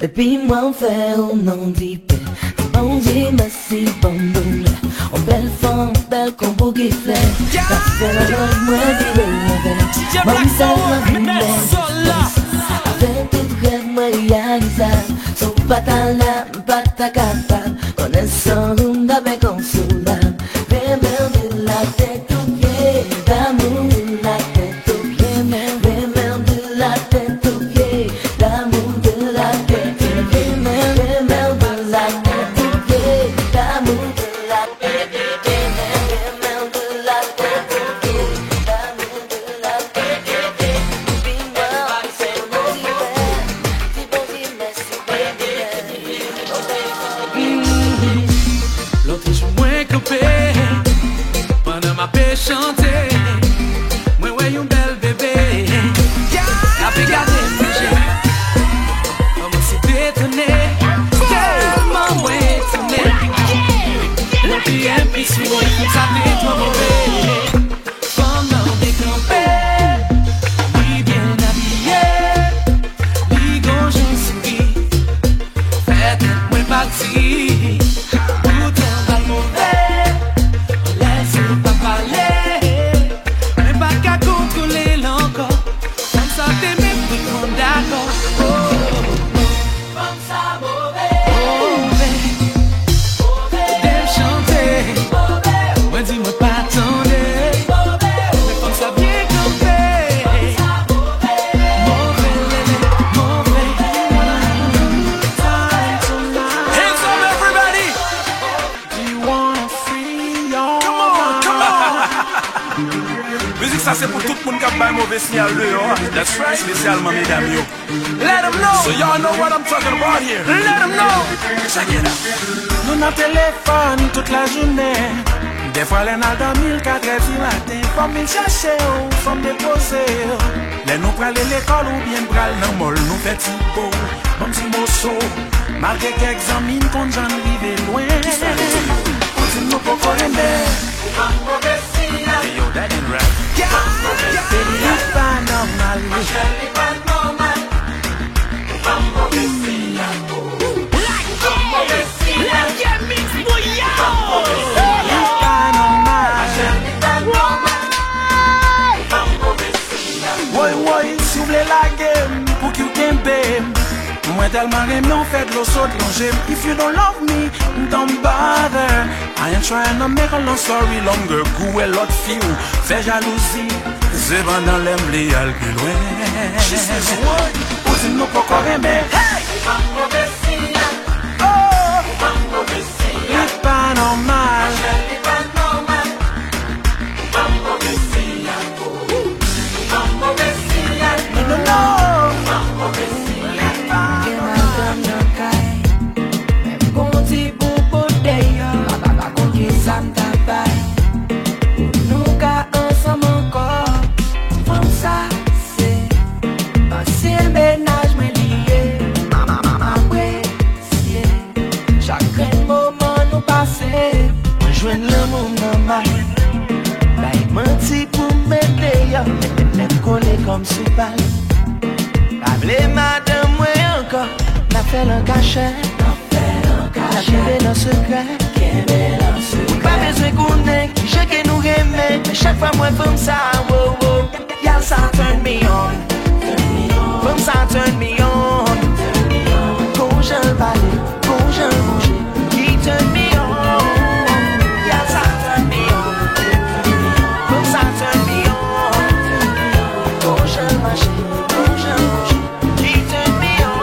Depi mwen fè ou nan dipè, Bondye mèsi ban m doulè. On bèl fanm, bèl kon bouke flè. K ap fè lòt mwen vire avè l. Ban m sèl anvi mèsi. Avè tout rèv mwen reyalize. Si w pa ta la, m pa ta kapab. Konnen san ou m ta byen konsolab. Renmen w de la tèt aux pieds, d'amour de la tête aux pieds, renmen w de la tête aux pieds, d'amour de la tête aux pieds, renmen w de la tête aux pieds, d'amour de la tête aux pieds, renmen w de la tête aux pieds, d'amour de la tête aux pieds. Depi mwen fè ou nan dipè, di Bondye mèsi, baby. Lontan jou mwen kanpe, pandan m ape chante, mwen wè yon bèl bebe k ape gade m je. Kòmanse detone, tèlman mwen etone. Mwen pi enpi sou mwen, sa te twò move. Fanm nan byen kanpe, li byen abiye, li gon jan souri. Fè tèt mwen pati, poutan bal move, lè se pa pale, mwen pa ka kontwole l ankò. Fanm sa te met tout moun dakò. Oh, oh, oh. Fanm sa move. Move. Move. Lè m chante, move. Mwen di mwen pa tande. Move. Men fanm sa byen kanpe. Fanm sa move. Move, lele, move. One time tonight. Hands up, everybody. Do you wanna free your mind? Come on, come on. Mizik sa se pou tout moun k ap bay move siyal deyò a, espesyalman medam yo. Let 'em know. So y'all know what I'm talking about here. Let 'em know. Check it out. Nou nan telefòn tout lajounen. Dèfwa lè n al dòmi l ka trè di maten. Fò m vin chèche w, fò m depoze w. Lè nou prale lekòl oubyen n pral nan mòl, nou fè ti bo. Ban m ti moso. Malgre kèk zanmi n konn jan n rive lwen. Kisa nou di yo? Ou di m nou poko renmen. Ou pa move siyal. Hey, yo, that ain't right. Yeah, yeah. Li pa nòmal. Machè, li pa nòmal. Ou pa move siyal. Ou pa move siyal. Lage mix mwen yo. Li pa nòmal. Machè, li pa nòmal. Ou pa move siyal. Woy, woy, si w vle lage m, pouki w kenbe m? Mwen tèlman renmen w, fè dlo sot lonje m. If you don't love me, don't bother. I ain't trying to make a long story longer. Gou wè lòt fi w fè jalouzi. Sepandan lè m vle al pi lwen. She says what? Ou Si nou poko renmen, hey! Ou ban m move siyal. Oh! Ou ban m move siyal. Li pa nòmal. Machè, li pa nòmal. Ou ban m move siyal. Ou ban m move siyal. Non, non, non. Ou ban m move siyal. Gen madanm nan kay. Menm gon ti bout deyò. Pa, pa, pa konn kisa m ta bay. Pou nou ka ansanm ankò. Fanm sa se ansyen mennaj mwen li ye. M apresye chak grenn moman nou pase. Mwen jwenn lanmou m nan may. Bay manti pou m met deyò. Lè m kole kòm sou pal. Pa vle madanm mwen ankò. N ap fè l an kachèt. N ap kenbe l an sekrè. Ou pa bezwen konnen ki jan ke nou renmen. Men chak fwa m wè fanm sa, wo, wo. Yal sa turn me on. Fanm sa turn me on. Gon jan l pale, gon jan l bouje, li turn me on. Yal sa turn me on. Fanm sa turn me on. Gon jan l mache, gon jan l bouje, li turn me on.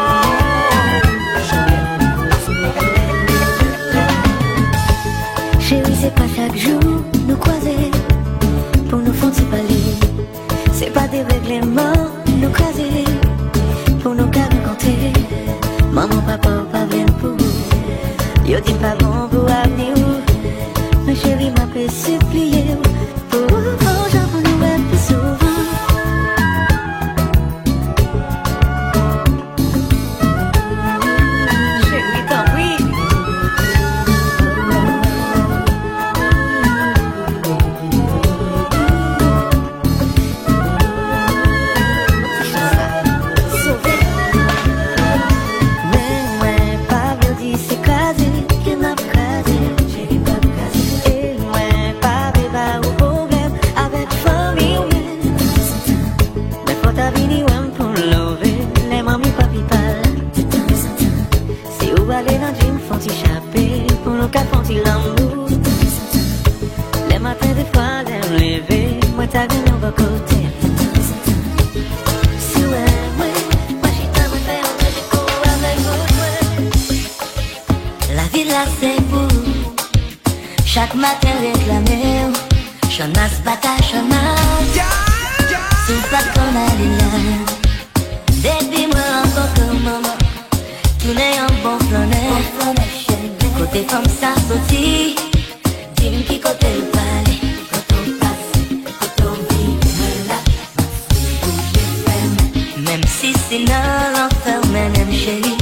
Cheri, se pa chak jou nou kwaze pou nou fè yon ti pale. Se pa de regleman nou kraze pou nou ka rankontre. Manman, papa w pa vle m pou ou. Yo di m pa bon pou avni w. Men cheri, m ape sipliye w pou w fè yon jan pou nou wè pi souvan. Cheri, tanpri. Men mwen pa vle w di se kraze ke n ap kraze. E mwen pa vle ba ou pwoblèm avèk fanmi w menm. Men fò w ta vini wè m pou love lè manmi papi pa la. Si ou ale nan gym, fè yon ti chape pou nou ka fè yon ti lanmou. Lè maten, defwa, lè m leve, mwen ta vin yon bò kote. Si w wè mwen, mwen chita, mwen fè yon ti kou avèk bout mwen. Lavil la se pou ou. Chak maten reklame w. Chanmas pa ta chanmas. Si w pa t konn ale la. Depi mwen rankontre w, manman, tounen yon bon flannè. Kote fanm sa soti? Di m ki kote l prale. Kote w pase, kote w vin, mwen la. Menm si se nan lanfè w mennen m, cheri.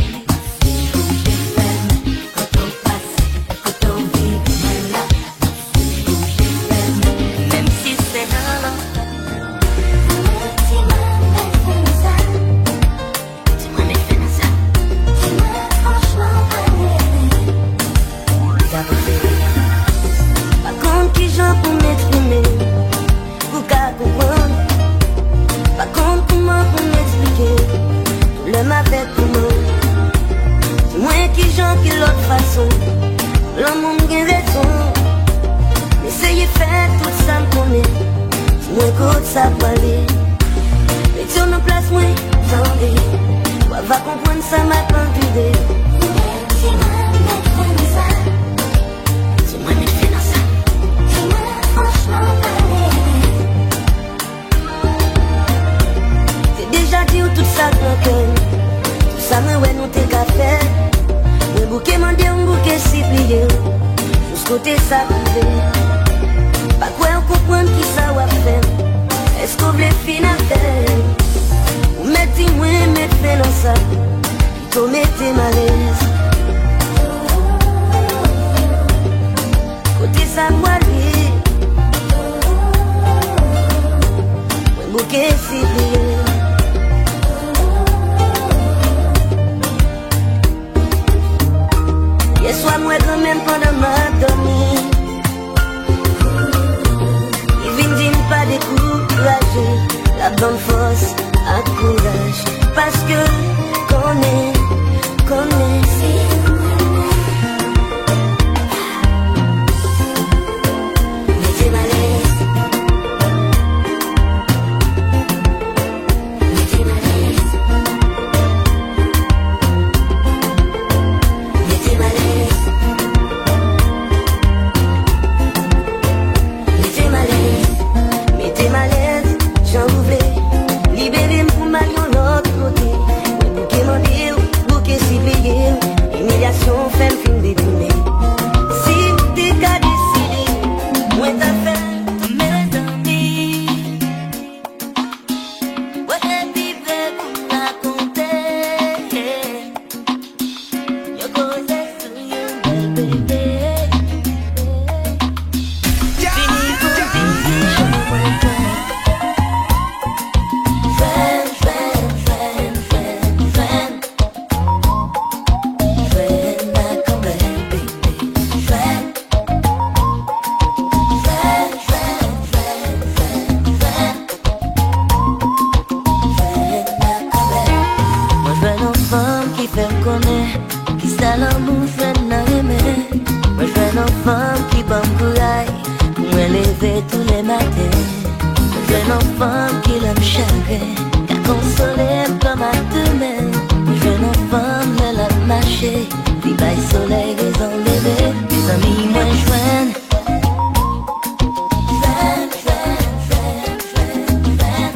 Kote w pase, kote w vin, mwen la. Menm si se nan lanfè. Di mwen, mèt fè nou sa. Di mwen, mèt fè nou sa. Di mwen, franchman, pa nere. Pa konn kijan pou m eksprime. Pou ka konprann. Pa konn kouman pou m eksplike doulè m avèk kouman. Di mwen kijan, ki lòt fason pou lanmou m gen rezon. M eseye fè tout sa m konnen. Di mwen kot sa prale. Mete w nan plas mwen, tande. W a va konprann sa m ap andire. Di mwen, mèt fè m sa. Di mwen, mèt fè nan sa. Di mwen, franchman, pale. Te deja di w tout sa k nan kè m. Tout sa mwen wè nou te ka fè. Mwen bouke mande w, m bouke sipliye w. Jis kote sa rive. Pa kwè w konprann kisa w ap fè m. Èske w vle fin avè m? Ou mèt di mwen, mèt fè nan sa. Pito mete m alèz. Kote sa prale? Mwen bouke sipliye. Yèswa m wè granmè m pandan m ap dòmi. Li vin di m pa dekouraje, l ap ban m fòs ak kouraj. Paske konnen, konnen se mwen menm. Mete m alèz. Mete m alèz. Fè m konnen kisa lanmou jwenn nan renmen. Mwen jwenn yon fanm ki ban m kouraj pou mwen leve tou le maten. Mwen jwenn yon fanm ki lè m chagren ka konsole m kòm ak de men. Mwen jwenn yon fanm lè l ap mache, li bay solèy rezon leve. Mezanmi, mwen jwenn. Jwenn, jwenn, jwenn, jwenn, jwenn.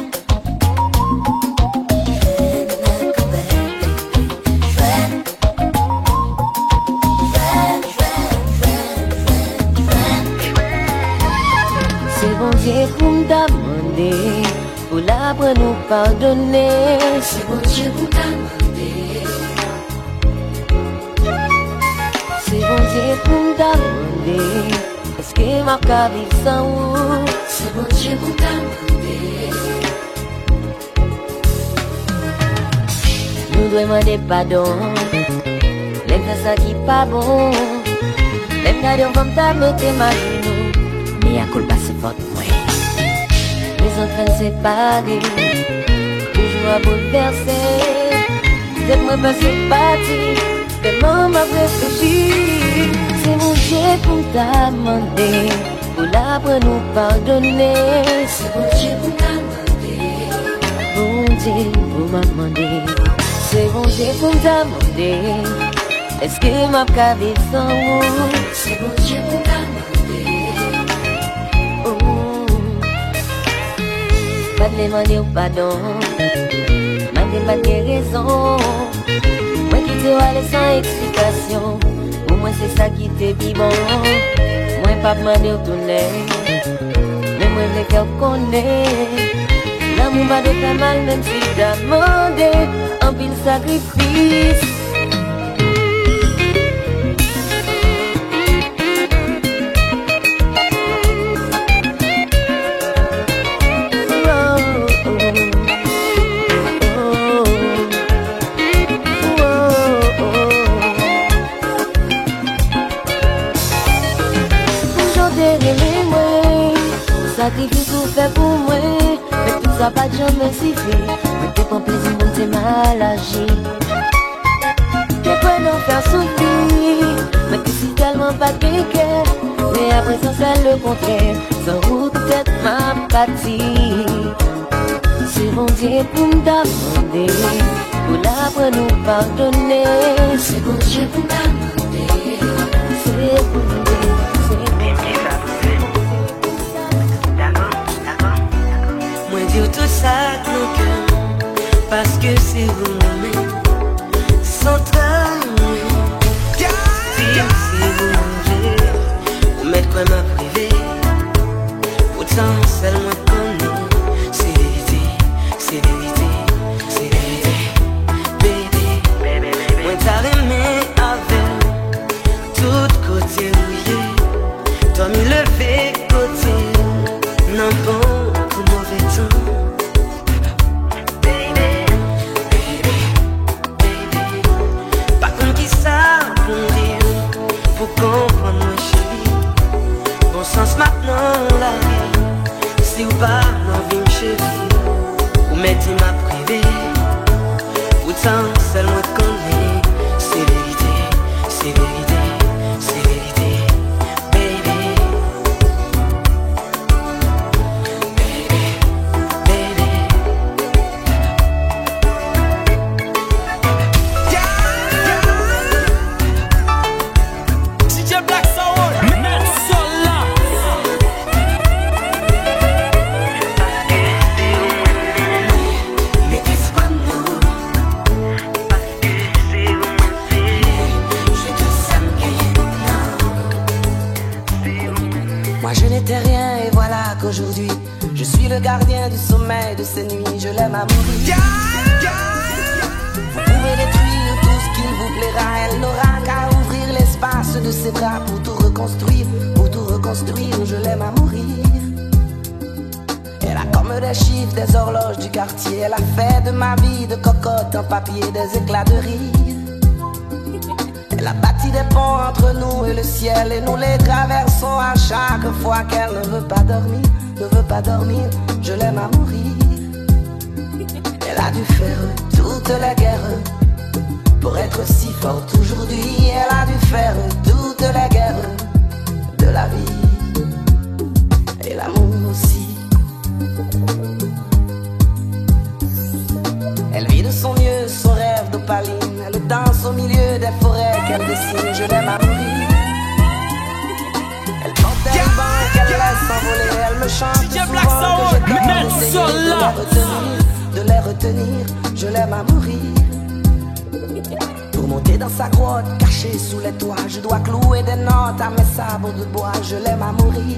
Se Bondye pou m ta mande, pou l aprann nou padone. Se Bondye pou m ta mande. Se Bondye pou m ta mande, èske m ap ka viv san ou? Se Bondye pou m ta mande. Nou dwe mande padon lè n fè sa ki pa bon. Lè m gade yon fanm ta mete m ajenou, mea culpa se fòt mwen. Rezon k fè n separe toujou ap boulvèse tèt mwen, pase pati. Tèlman m ap reflechi, se Bondye pou m ta mande, pou l aprann nou padone. Se Bondye pou m ta mande. Bondye pou m ap mande. Se Bondye pou m ta mande, èske m ap ka viv san ou? Se Bondye pou m ta mande. Oh. M pa t vle mande w padon, malgre m pa t gen rezon. Mwen kite w ale san eksplikasyon. Pou mwen se sa ki te pi bon. Mwen p ap mande w tounen, men mwen vle fè w konnen lanmou pa dwe fè mal, menm si l ta mande anpil sakrifis. Jan w te renmen mwen, sakrifis ou fè pou mwen, men tout sa pa t janm sifi. Mwen te pran plezi, mwen te mal aji. Te kwè nan fè w soufri, mwen te si tèlman pa t gen kè. Men aprezan, sè lekontrè, san ou tèt m ap pati. Se Bondye pou m ta mande, pou l aprann nou padone. Se Bondye pou m ta mande. Se Bondye, se Bondye. Mwen di w tout sa k nan kè m, paske se ou m renmen. Santral mwen, di m se ou m vle, ou mèt kwè m ap rive. Poutan sèl mwen konnen, se verite, se verite, se verite. Baby, mwen ta renmen avè w tout kote ou ye. Dòmi leve kote w, nan bon kou move tan. Baby, baby, baby, pa konn kisa pou m di w pou konprann mwen, cheri. Bon sans m ap nan lari, si w pa nan vi m, cheri, ou mèt di m ap rive. Poutan sèl mwen konnen, se verite, se verite, se verite, baby. Moi je n'étais rien et voilà qu'aujourd'hui je suis le gardien du sommeil de ces nuits, je l'aime à mourir. Vous pouvez détruire tout ce qu'il vous plaira, elle n'aura qu'à ouvrir l'espace de ses bras pour tout reconstruire, pour tout reconstruire, je l'aime à mourir. Elle a comme des chiffres, des horloges du quartier, elle a fait de ma vie de cocotte en papier des éclats de rire. Elle a bâti des ponts entre nous et le ciel, et nous les traversons à chaque fois qu'elle ne veut pas dormir, ne veut pas dormir, je l'aime à mourir. Elle a dû faire toutes les guerres Pour être si forte aujourd'hui, elle a dû faire toutes les guerres de la vie et l'amour aussi. Elle vit de son mieux son rêve d'opaline. Elle danse au milieu des forêts qu'elle dessine. Je l'aime à mourir. Elle porte des rubans qu'elle laisse s'envoler. Elle me chante souvent que je dois essayer de les retenir, de les retenir. Je l'aime à mourir. Pour monter dans sa grotte, cachée sous les toits, je dois clouer des notes à mes sabots de bois. Je l'aime à mourir.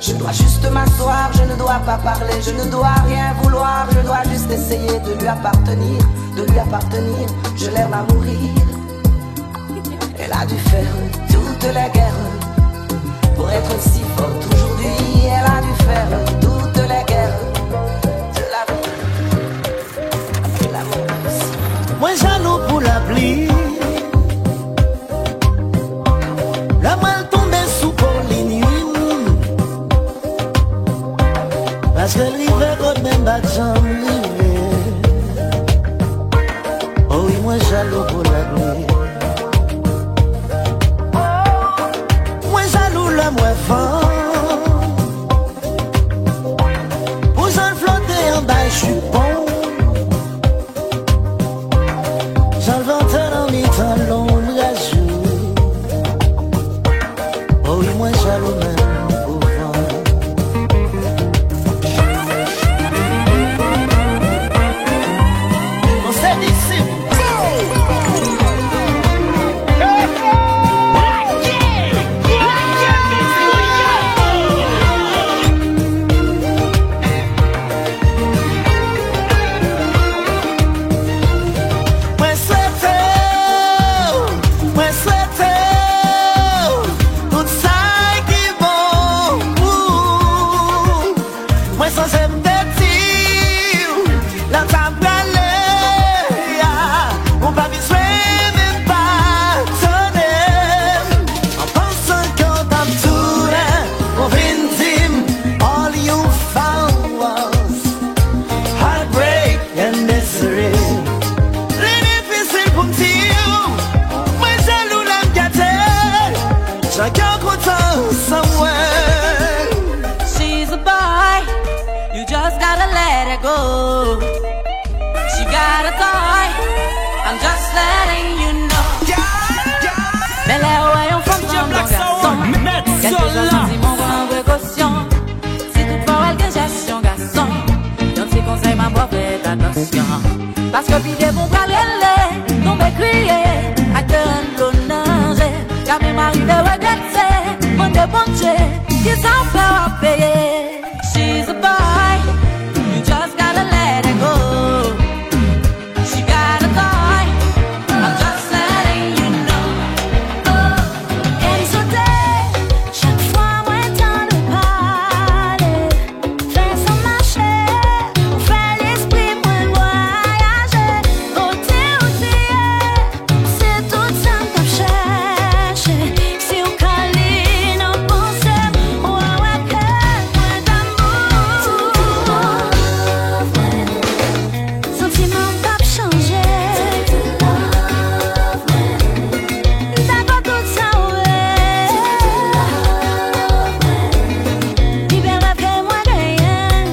Je dois juste m'asseoir, je ne dois pas parler, je ne dois rien vouloir, je dois juste essayer de lui appartenir, de lui appartenir. Je l'aime à mourir. Elle a dû faire toutes les guerres pour être si forte aujourd'hui. Elle a dû faire toutes les guerres de la vie. Mwen jalou pou lapli. Lè mwen tonbe sou po liy wi. Paske l rive kot men m pa t janm rive. O wi, mwen jalou pou lapli. Mwen jalou lè m wè van. Pou jan l flote anba jipon. Jan l vante nan mitan lonbraj ou. O wi, mwen jalou menm pou van. Mwen se disip. Mwen swete w, mwen swete w tout sa ki bon pou ou. Mwen sonje m te di w, lè w t ap prale a, ou pa bezwen menm padone m. An pansan ke w t ap tounen, ou vin di m, all you found was heartbreak and misery. Li difisil pou m di w, mwen jalou lè m gade jan kè w kontan san mwen. She's a boy, you just gotta let it go. She got a toy, I'm just letting you know. Men lè w wè yon fanm sanble yon gason, kèlkeswa santiman w pran prekosyon. Si toutfwa w wè l gen jès yon gason, yon ti konsèy m ap ba w, fè atansyon. Paske pi devan w pral rele, tonbe kriye, ak te rann dlo nan je. Ka menm arive regrete, mande Bondye, kisa w fè w ap peye. She's a boy, you just gotta let it go. She got a toy, I'm just letting you know. M sote, chak fwa mwen tande w pale, fè san mache, ou fè lespri mwen vwayaje. Kote w te ye, se tout sa m t ap chèche. Si w ka li nan panse m, w a wè ke mwen damou. Santiman m p ap chanje. M dakò tout sa w vle. Li byen rèv ke mwen genyen.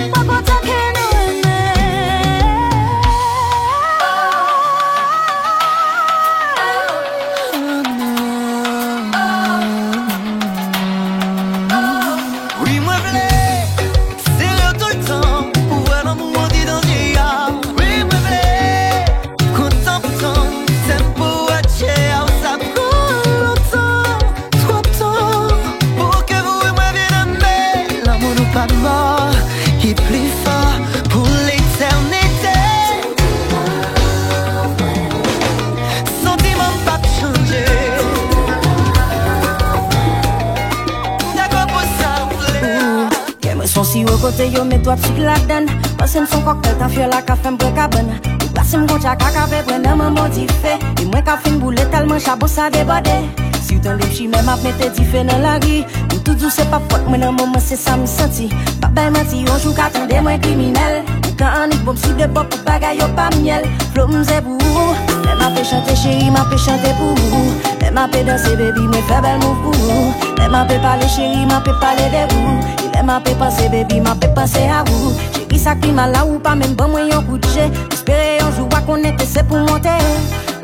Mwen kontan ke nou renmen. Wi, mwen vle sere w toutan pou wè lanmou andidan je a. Wi, mwen vle kontan pou tann sèm pou atche a, sa pran lontan, twòp tan, pou ke ou e mwen vin enbe. Lanmou nou pa mò, li pli fò pou letènite. Santiman m p ap chanje. M dakò pou sa w vle a. Kè mwen s on siwo kote yo met twòp sik ladann. Panse m s on kòktèl tafyola ka fè m pran kabann. Ou plase m kon tchaka k ap pran nan manman dife. E mwen k ap fin boule tèlman chabon sa debòde. Si w tande m chimè m ap mete dife nan lari. M tou di w se p ap fòt mwen nan moman se sa m santi. M p ap bay manti yon jou w ka tande mwen kriminèl. Ou Kan annik bon m sou de bò pou bagay yo pa myèl. Flo m se pou ou. Lè m ape chante cheri m ape chante pou ou. Lè m ape danse baby mwen fè bèl move pou ou. Lè m ape pale cheri m ape pale de ou. E lè m ape panse baby m ape panse a ou. Cheri sa k pi mal la ou pa menm ban mwen yon kout je. M espere yon jou w a konnen ke se pou monte.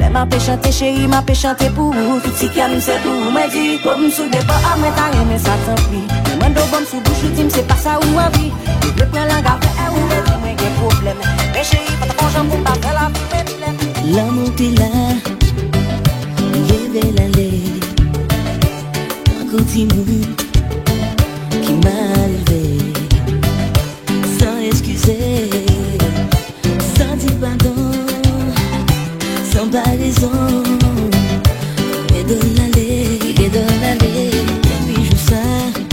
Lè m ape chante cheri m ape chante pou ou. Tout ti kè m se pou ou mwen di. Flo m sou de bò a mwen ta renmen sa tanpri. Mwen mande w ban m sou bouch ou di m se pa sa ou anvi. Ou vle pran lang avè ou vle di mwen gen pwoblèm. Men cheri pa t ap yon jan pou pa fè lavi pwoblèm. Lanmou te la, leve l ale. Tankou timoun ki mal elve. San eskize, san di padon, san bay rezon. Kite l ale, kite l ale. Depi jou sa,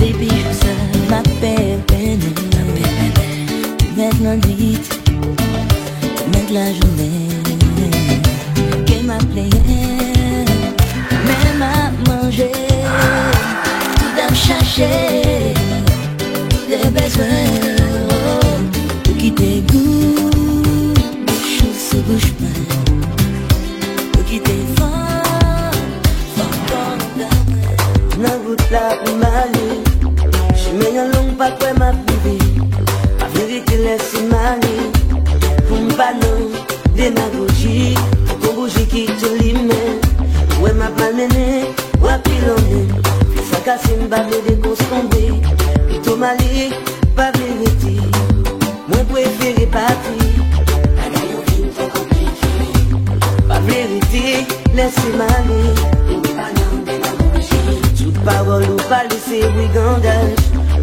depi jou sa, m ap pennen. Mèt lannwit, mèt lajounen. Ke m ap plenyen, men m ap manje. Tout ap chache. Tout bezwen, ou kite gou bouch ou sou bouch mwen. Ou kite fan, fan kò nan mwen. Nan wout la pou m ale. Chimen an long pa kwè m ap rive. Pa vle rete lèse m ale. Pou m pa nan demagoji, fòk yon bouji ki tou limen. Ou wè m ap malmennen, w ap pilonmen. Fi sa kase m pa vle dekonskonbre. Pito m ale, pa vle rete. Mwen prefere pati. Bagay yo vin twò konplike. Pa vle rete, lèse m ale. Ou pa nan demagoji. Tout pawòl ou pale se brigandaj.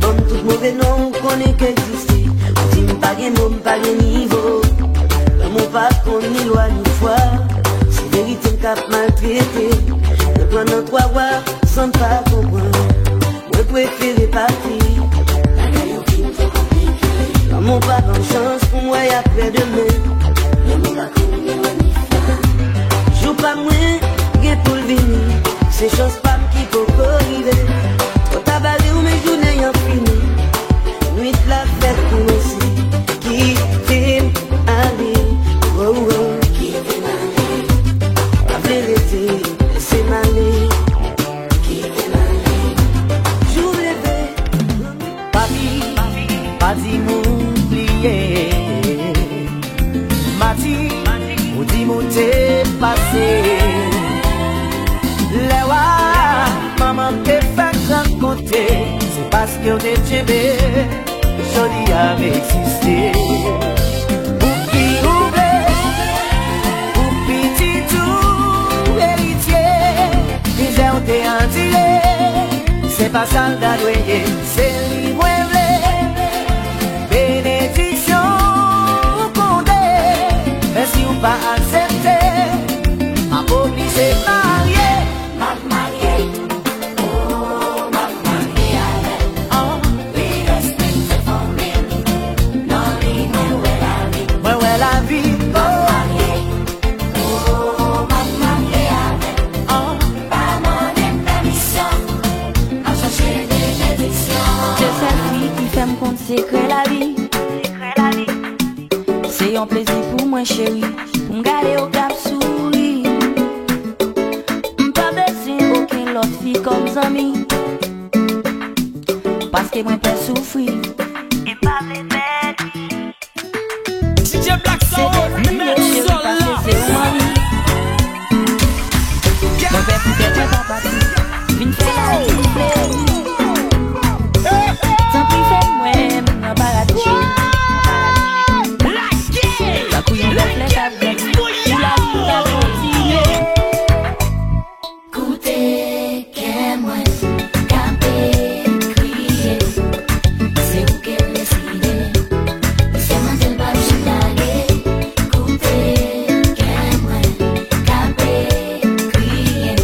Ban m tout move non ou konnen k egziste. Ou di m pa gen mo, m pa gen nivo. Lanmou pa konn ni lwa ni fwa. Se verite m k ap maltrete. Mwen pran nan twa wa san m pa konprann. Mwen prefere pati. Bagay yo vin twò konplike. Lanmou pa ban m chans pou m wè y aprè demen. Lanmou pa konn ni lwa ni fwa. Jou pa mwen gen pou l vini. Se chans pa m ki poko rive. Twò ta bare w men jounen an fini. Nwit la fèk koumanse. Kite m ale. Oh, oh. Kite m ale. Pa vle rete, lèse m ale. Kite m ale. Jou leve. Papi, pa di m ou bliye. Mati, ou di m ou te pase. Lè w a manman m te fèk rankontre, se paske w te tchenbe. Jodi a m egziste. Pou ki ou vle, pou pitit ou eritye, mizè w te andire, se pa sa l ta dwe ye, se li mwen vle. Benediksyon ou konte, men si w pa aksepte, m ap oblije marye. M ap marye. Oh, m ap marye avè l. Li respekte fanmi l. Nan li mwen wè lavi. Mwen wè lavi. M ap marye. Oh, m ap marye avè l. Pa mande m pèmisyon. M ap chache benediksyon. Se sèl fi ki fè m konn sekrè lavi. Se yon plezi pou mwen, cheri, pou m gade w k ap souri. M pa bezwen okenn lòt fi kòm zanmi. Paske mwen pè soufri. E pa vle pèdi. D J Black Soul, men sòl la. Mwen pè poutèt mwen pa pati. Vin fè yon ti soufle. Tanpri fè m wè m nan paradi cheri. Tankou yon flè k ap grandi. Pou lavi nou ta kontinye. Koute kè mwen k ape kriye. Se ou ki deside. Li sèmante l p ap janm lage. Koute kè mwen k ape kriye.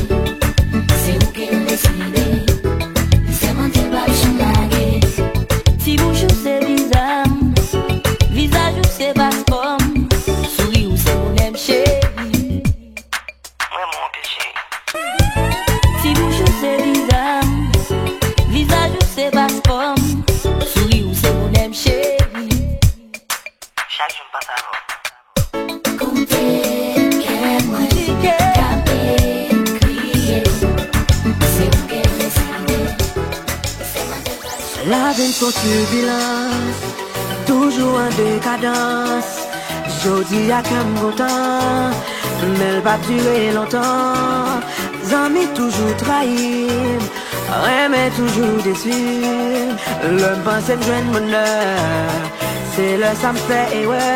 Se ou ki deside. Lavi m s on tibilans, toujou an dekadans. Jodi a kè m kontan, men l p ap dire lontan. Zanmi toujou trayi m, renmen toujou desi m. Lè m panse m jwenn bonè, se lè sa m fè erè.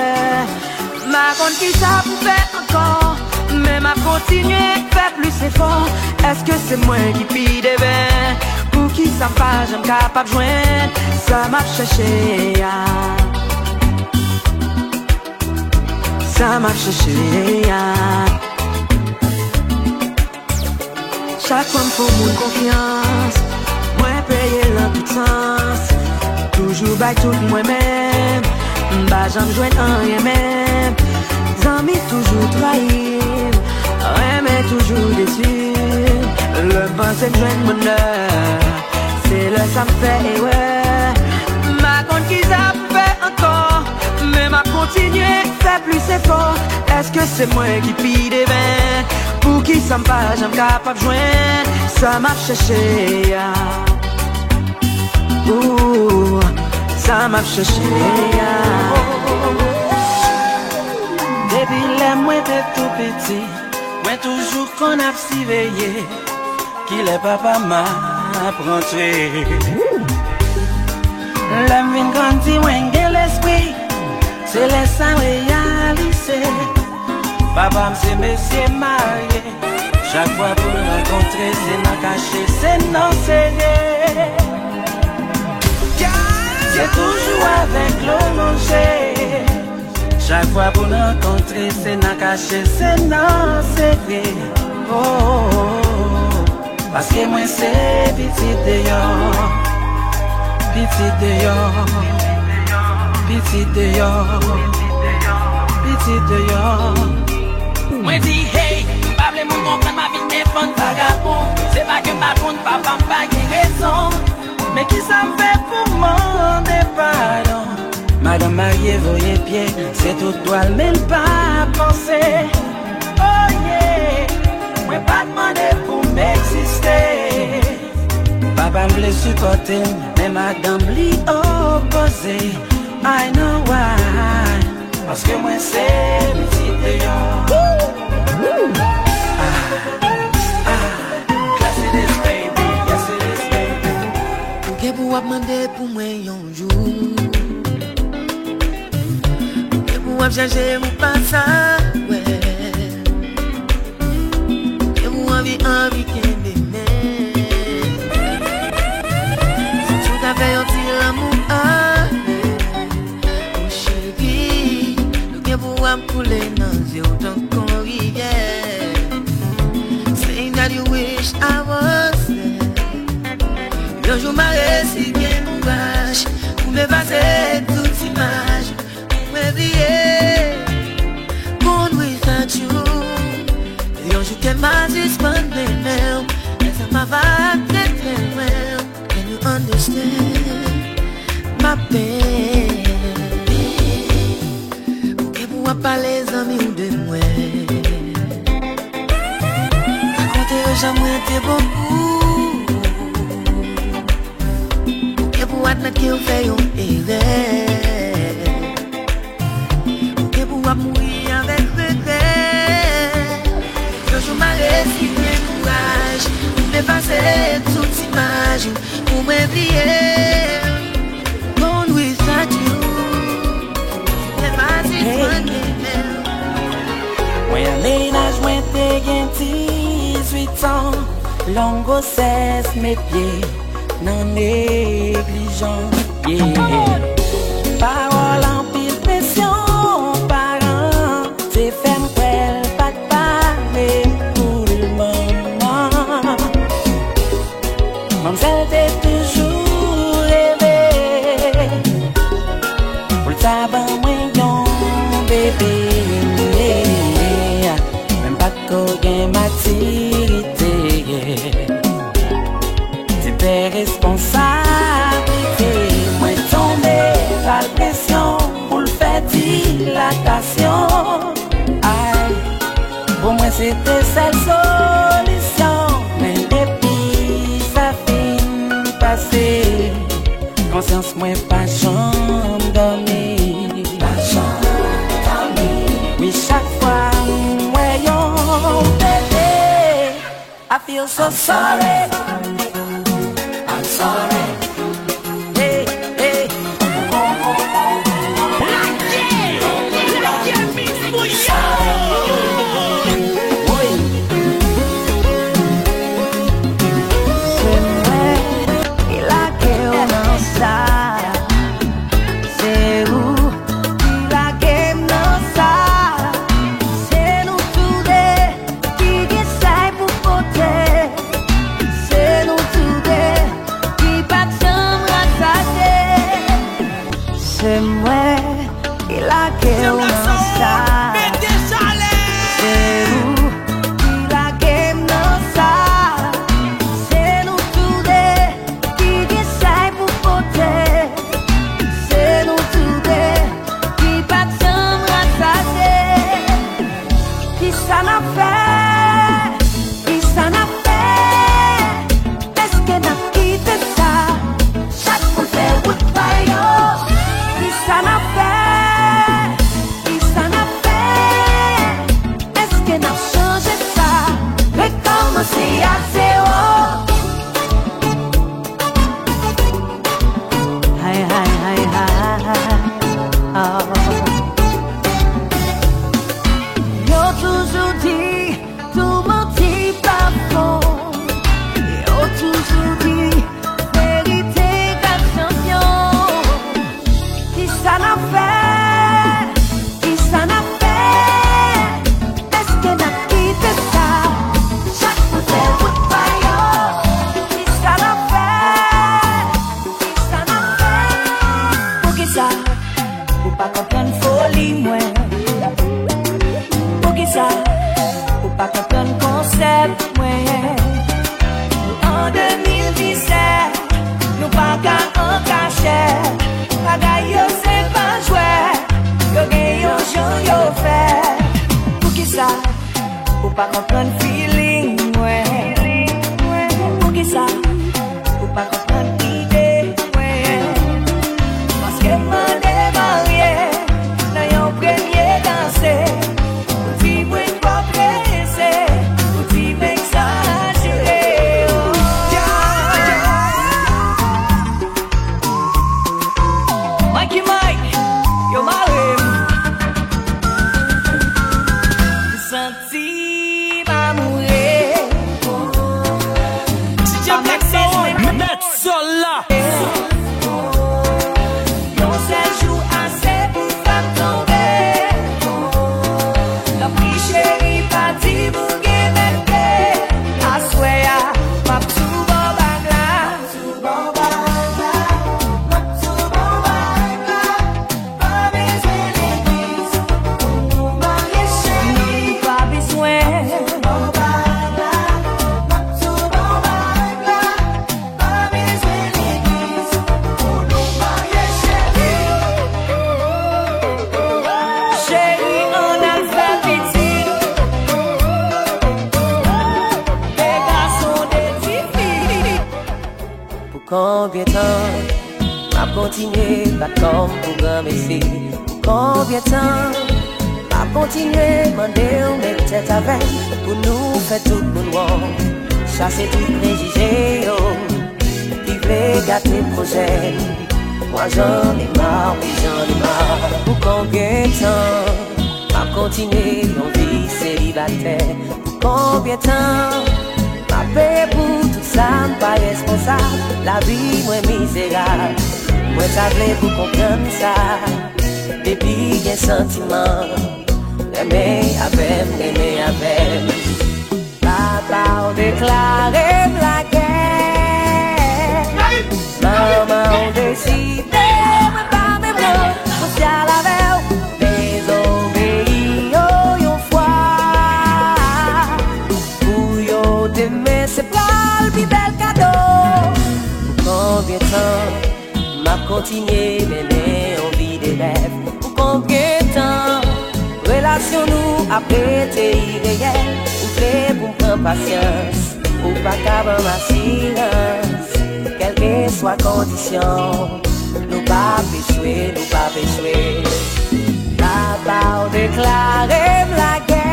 M pa konn kisa pou fè ankò, men m ap kontinye fè plis efò. Èske se mwen ki pi deven? Poukisa m pa janm kapab jwenn sa m ap chèche a? Sa m ap chèche a. Chak fwa m fè yon moun konfyans, mwen peye l nan tout sans. Toujou bay tout mwen menm, m pa janm jwenn anyen menm. Zanmi toujou trayi m, renmen toujou desi m. Lè m panse m jwenn bonè, se lè sa m fè erè. M pa konn kisa pou fè ankò, men m ap kontinye fè plis efò. Èske se mwen ki pi deven? Poukisa m pa janm kapab jwenn sa m ap chèche a? Ooh, sa m ap chèche a. Depi lè mwen te tou piti, mwen toujou konn ap siveye kilè papa m ap rantre. Lè m vin grandi, mwen gen lespri, se lè sa m reyalize papa m se mesye marye. Chak fwa pou n rankontre, se nan kache, se nan sere. Se toujou avèk lo manje. Chak fwa pou n rankontre, se nan kache, se nan sere. Oh, oh, oh, oh. Paske mwen se pitit deyò. Pitit deyò. Pitit deyò. Pitit deyò. Mwen di, hey, m pa vle moun konprann m ap vin defann vagabon. Se pa ke m pa konn papa m pa gen rezon. Men kisa m fè pou mande padon? Madanm marye voye pye, se tout dwa l, men l pa panse. Oh yeah, mwen pa t mande pou m egziste. Papa m vle sipòte m, men madanm li opoze. I know why. Paske mwen se pitit deyò. Ah, ah, yes it is, baby, yes it is, baby. Ou gen pou w ap mande pou mwen yon jou. Ou gen pou w ap chache ou pa sa wè. Ou anvi, anvi kenbe men. Si w ta fè yon ti lanmou avè m, mon cheri, nou gen pou ap koule nan zye w tankou yon rivyè. Saying that you wish I was there. Yon jou m a resi gen kouraj pou m efase tout imaj. Mwen bliye, gone without you. Yon jou kè m a sispann renmen w, lè sa m ap trete lwen w. Can you understand my pain? Ou gen pou w ap pale zanmi w de mwen. Rakonte yo jan mwen te bon pou ou. Ou gen pou admèt ke w fè yon erè. Ou gen pou w ap mouri avèk regrè. Yon jou m a resi gen kouraj pou m efase tout imaj ou, pou mwen bliye. Gone without you. Lè m a sispann renmen w. Mwen an mennaj, mwen te gen dizuit an. Long gwosès, met pye nan neglijan. Yeah. Pawòl anpil presyon paran te fè m kwè l pa t pare pou l manman. Manmzèl te toujou reve pou l ta ban mwen yon bebe. Men m pa t ko gen matirite. Ti pè responsablite, mwen tonbe pral presyon pou l fè dilatasyon. Ay, pou mwen se te sèl solisyon. Men depi sa fin pase, Konsyans mwen pa janm dòmi. Pa janm dòmi. Wi, chak fwa m wè yon bebe, I feel so sorry. I'm sorry. Hey, hey. Wi. Se mwen ki lage w nan sa. Se ou ki lage m nan sa. Se nou toude ki gen chay pou pote. Se nou toude ki pa t janm rasaje. Se mwen ki lage w nan sa. Se ou ki lage m nan sa. Se nou toude ki gen chay pou pote. Se nou toude ki pa t janm rasaje. Kisa n ap fè? Kisa n ap fè? Èske n ap kite sa? Chak moun fè wout pa yo. Kisa n ap fè? Kisa n ap fè? Èske n ap chanje sa? Rekòmanse a zewo. Hay, hay, hay, hay. Oh. Yo toujou di tou manti pa fon. Yo toujou di verite ka chanpyon. Kisa n ap fè? Kisa n ap fè? Èske n ap kite sa? Chak moun fè wout pa yo. Kisa n ap fè? Kisa n ap fè? Poukisa ou pa konprann foli mwen? Poukisa ou pa konprann konsèp mwen? Nou an de mil disèt, nou pa ka an kachèt. Bagay yo se pa jwèt, yo gen yon jan yo fèt. Poukisa ou pa konprann feeling mwen? Poukisa ou pa konprann ide mwen? Paske m mande marye nan yon premye danse. Ou di mwen pa prese, ou di m egzajere. Mikey Mike, yo mare m. M santi m amoure. D J Black Sound, mèt sòl la. Yon sèl jou ase pou fè m tonbe. Tanpri cheri, pa di m ou gen bebe. Aswè a, m ap sou bò bag la. Sou bò bag la, m ap sou bò bag la. Pa bezwen legliz pou nou marye, cheri. Non, nou pa bezwen. Sou bò bag la, m ap sou bò bag la. Pa bezwen legliz pou nou marye, cheri. Cheri, ann al fè pitit. De gason, de ti fi. Pou konbyen tan m ap kontinye bat kò m pou granmesi? Pou konbyen tan m ap kontinye mande w met tèt avè m pou nou fè tout moun wont, chase tout prejije yo ki vle gate pwojè m? Moi j'en ai marre, oui j'en ai marre. Pou konbyen tan m ap kontinye yon vi selibatè? Pou konbyen tan m ap peye pou tout sa? M pa responsab, lavi mwen mizerab. Mwen ta vle pou konprann sa. Depi gen santiman, renmen avè m, renmen avè m. Papa w deklare m lagè. Manman w deside mwen pa menm jan sosyal avè w. Dezobeyi yo yon fwa pou yo demen se pral pi bèl kado. Pou konbyen tan m ap kontinye mennen yon vi de rèv? Pou konbyen tan relasyon nou ap rete ireyèl? Ou vle pou m pran pasyans? Ou pa ka ban m asirans? Kèlkeswa kondisyon, nou p ap echwe, nou p ap echwe. Papa w deklare m lagè.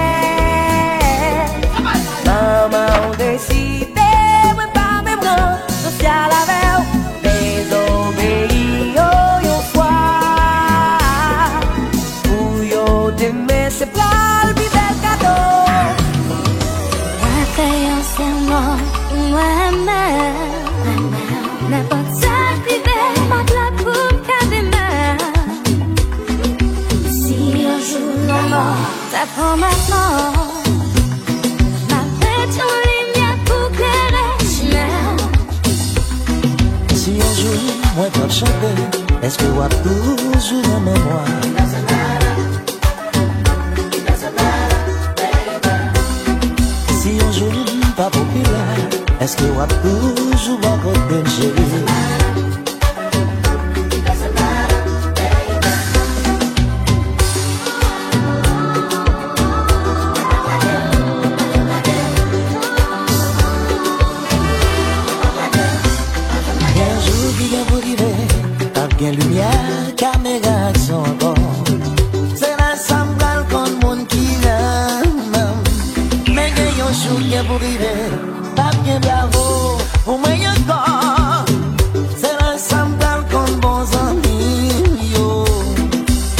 Manman w deside mwen pa menm ran sosyal avè w. Dezobeyi yo yon fwa pou yo demen se pral pi bèl kado. Mwen fè yon sèman pou mwen menm. Nenpòt sa k rive, m ap la pou m ka demen. Si yon jou lanmò ta pran mwen, m ap ret yon limyè pou klere chimen. Si yon jou mwen t ap chante, èske w ap toujou renmen mwen? Si yon jou m pa popilè, èske w ap toujou bò kote m, cheri? Gen jou ki gen pou rive, p ap gen limyè, kamera, aksyon ankò. Se la sa m pral konn moun ki renmen m. Men gen yon jou ki gen pou rive, p ap gen bravo pou mwen ankò. Se la sa m pral konn bon zanmi m yo.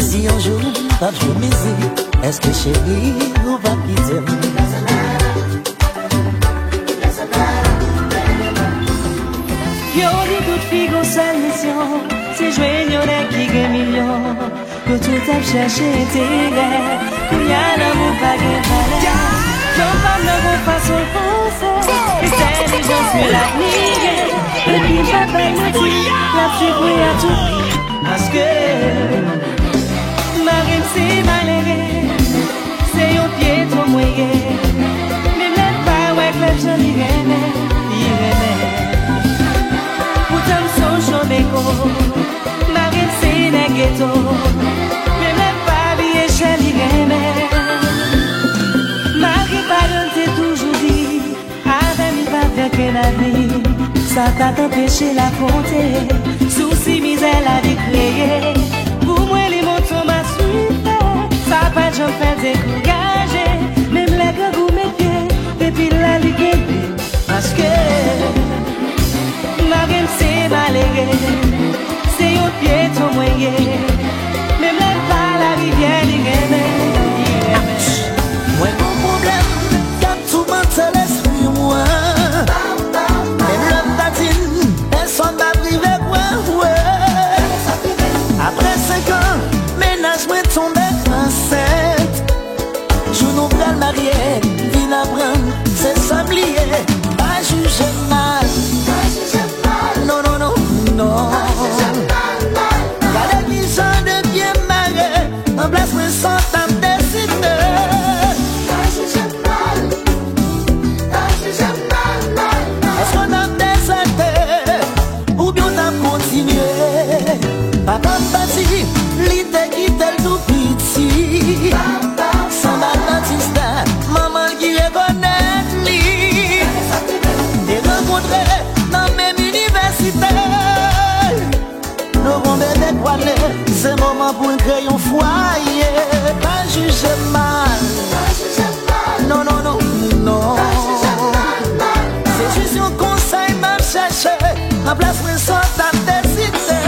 Si yon jou m p ap jwe mizik, èske cheri ou p ap kite m? Yo di tout fi gon sèl misyon, se jwenn yon nèg ki gen milyon. Yo tout ap chèche enterè, kounye a lanmou pa gen valè. Fanm pa m nan gon fason l panse, entèlijans mwen l admire. Epi m pa bay manti, l ap swiv mwen a tout pri. Paske mari m se malere. Se yon pyeton mwen ye. Menm lè l pa wè klèb jan li renmen, li renmen. Poutan m se yon chomeko. Mari m se nèg geto. Menm lè l pa byen chè, li renmen. Mari paran m te toujou di, avè m li p ap gen kenn avni. Sa pa t anpeche l afwonte sousi, mizè lavi kreye. Pou mwen li monton maswife, sa pa t janm fè l dekouraje. Menm lè grangou met pye, depi la li kenbe. Paske mari m se malere. Se yon pyeton mwen ye. Menm lè l pa larivyè, li renmen, li renmen. Mwen gon pwoblèm k ap toumante lespri mwen. Menm lè m ta di n, pèsonn p ap rive kwè, kwè. Apre senk an, mennaj mwen tonbe ansent. Jou nou pral marye, vin aprann se sa m li ye. Pa jije m mal. Non, non, non, non. Gade ki jan de pye m mare. Nan plas mwen sa w t ap deside. Èske w t ap dezète? Oubyen w t ap kontinye? Papa m pati, li te kite l tou piti. Sanba Batista, manman l ki rekonèt li. Te rankontre nan menm inivèsite. Nou gon bebe kwale, se moman pou n kreye yon fwaye. Pa jije m mal. Non, non, non, non. Se jis yon konsèy m ap chèche. Nan plas mwen sa w t ap deside.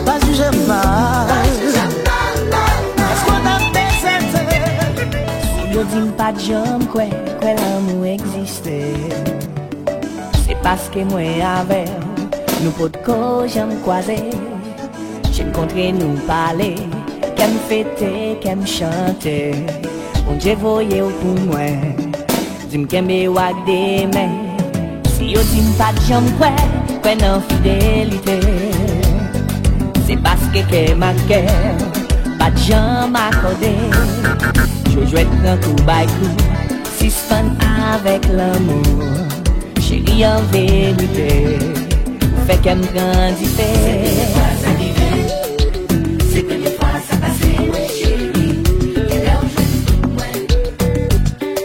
Pa jije m mal. Èske w t ap dezète? Si yo di m pa t janm kwè, kwè lanmou egziste. Se paske mwen avè w, nou potko janm kwaze. Je n kontre, nou pale, kè m fete, kè m chante. Bondye voye w pou mwen, di m kenbe w ak de men. Si yo di m pa t janm kwè, kwè nan fidelite. Se paske kè m ak kè w pa t janm akòde. Jwe jwèt pran kou bay kou, sispann avèk lanmou. Cheri, an verite, ou fè kè m pran dife. Se premye fwa sa rive. Se premye fwa sa pase, wi, cheri. Depi lè ou jwenn mwen,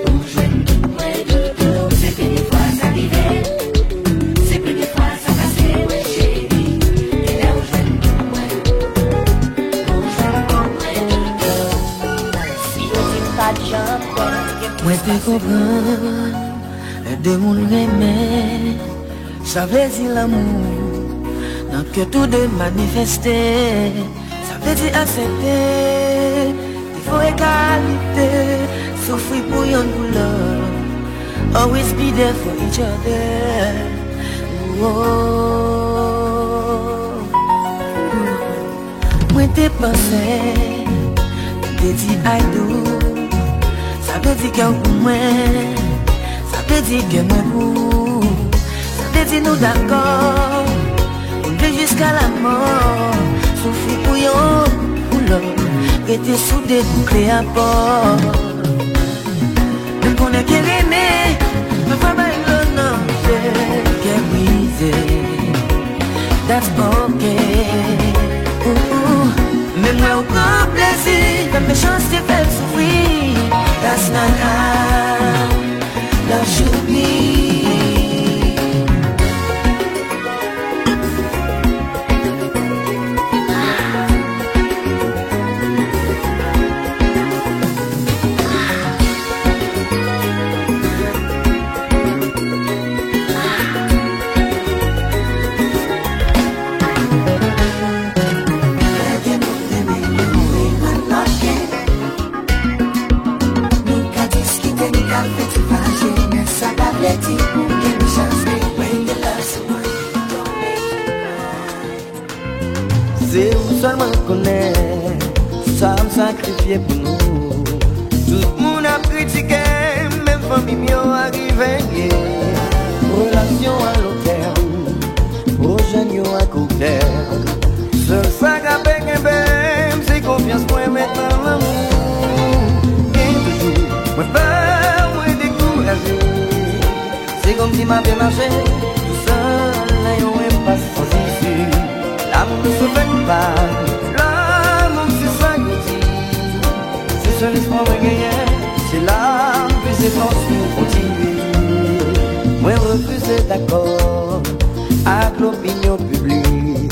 ou jwenn mwen, doudou. Se premye fwa sa rive. Te konprann, lè de moun renmen, sa vle di lanmou nan kè tou de manifeste. Sa vle di aksepte defo e kalite, soufri pou yonn pou lòt. Always be there for each other. Oh. Mwen te panse, mwen te di I do. Sa vle di kè w pou mwen, sa vle di kè mwen pou ou. Sa vle di nou dakò pou n viv jiska lamò. Soufri pou yonn, pou lòt, rete soude kou kle a pòt. Nou konnen ke renmen pafwa bay dlo nan je, kè brize. That's okay. Ooh, ooh. Men mwen ou pran plezi, fè m mechanste, fè l soufri. That's not how love should be. Nou ka diskite, nou ka fè ti fache, men sa pa vle di pou gen chans de wè de love sou mwen. Se ou sèl mwen konnen sa m sakrifye pou nou. Tout moun ap kritike m, menm fanmi m yo a rive nye. Relasyon a long tèm, pwojè n yo a kou tèm. Sèl sa k ap kenbe m, se konfyans mwen met nan lanmou. Gen de jou, mwen pè mwen dekouraje. Se kòmsi m ape mache tousèl nan yon enpas sans isi. Lanmou nou sou fèt pa, lanmou se sa yo di. Se sèl espwa mwen genyen, se la m puize fòs pou m kontinye. Mwen refize dakò ak lopinyon piblik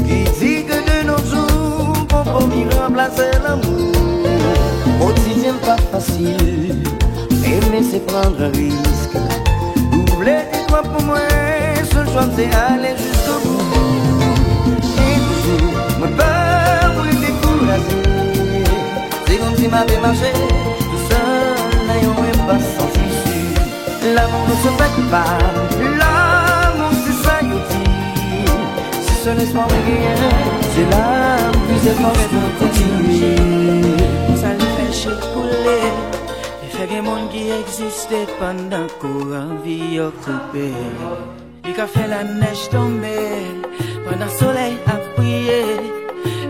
ki di ke de nos jours konpwomi ranplase lanmou. Kotidyen pa fasil, renmen se pran gran risk. Ou vle di twa pou mwen, sèl chwa m se ale jiskobou. E toujou, mwen pè mwen dekouraje. Se kòmsi m ape mache tousèl nan yon enpas sans isi. Lanmou nou se fèt pa, lanmou se sa yo di. Se sèl espwa mwen genyen, se la m puize fòs pou m kontinye. Sa l fè chik koule, li fè gen moun ki egziste pandan kouran vi yo koupe. Li ka fè lanèj tonbe pandan solèy ap briye.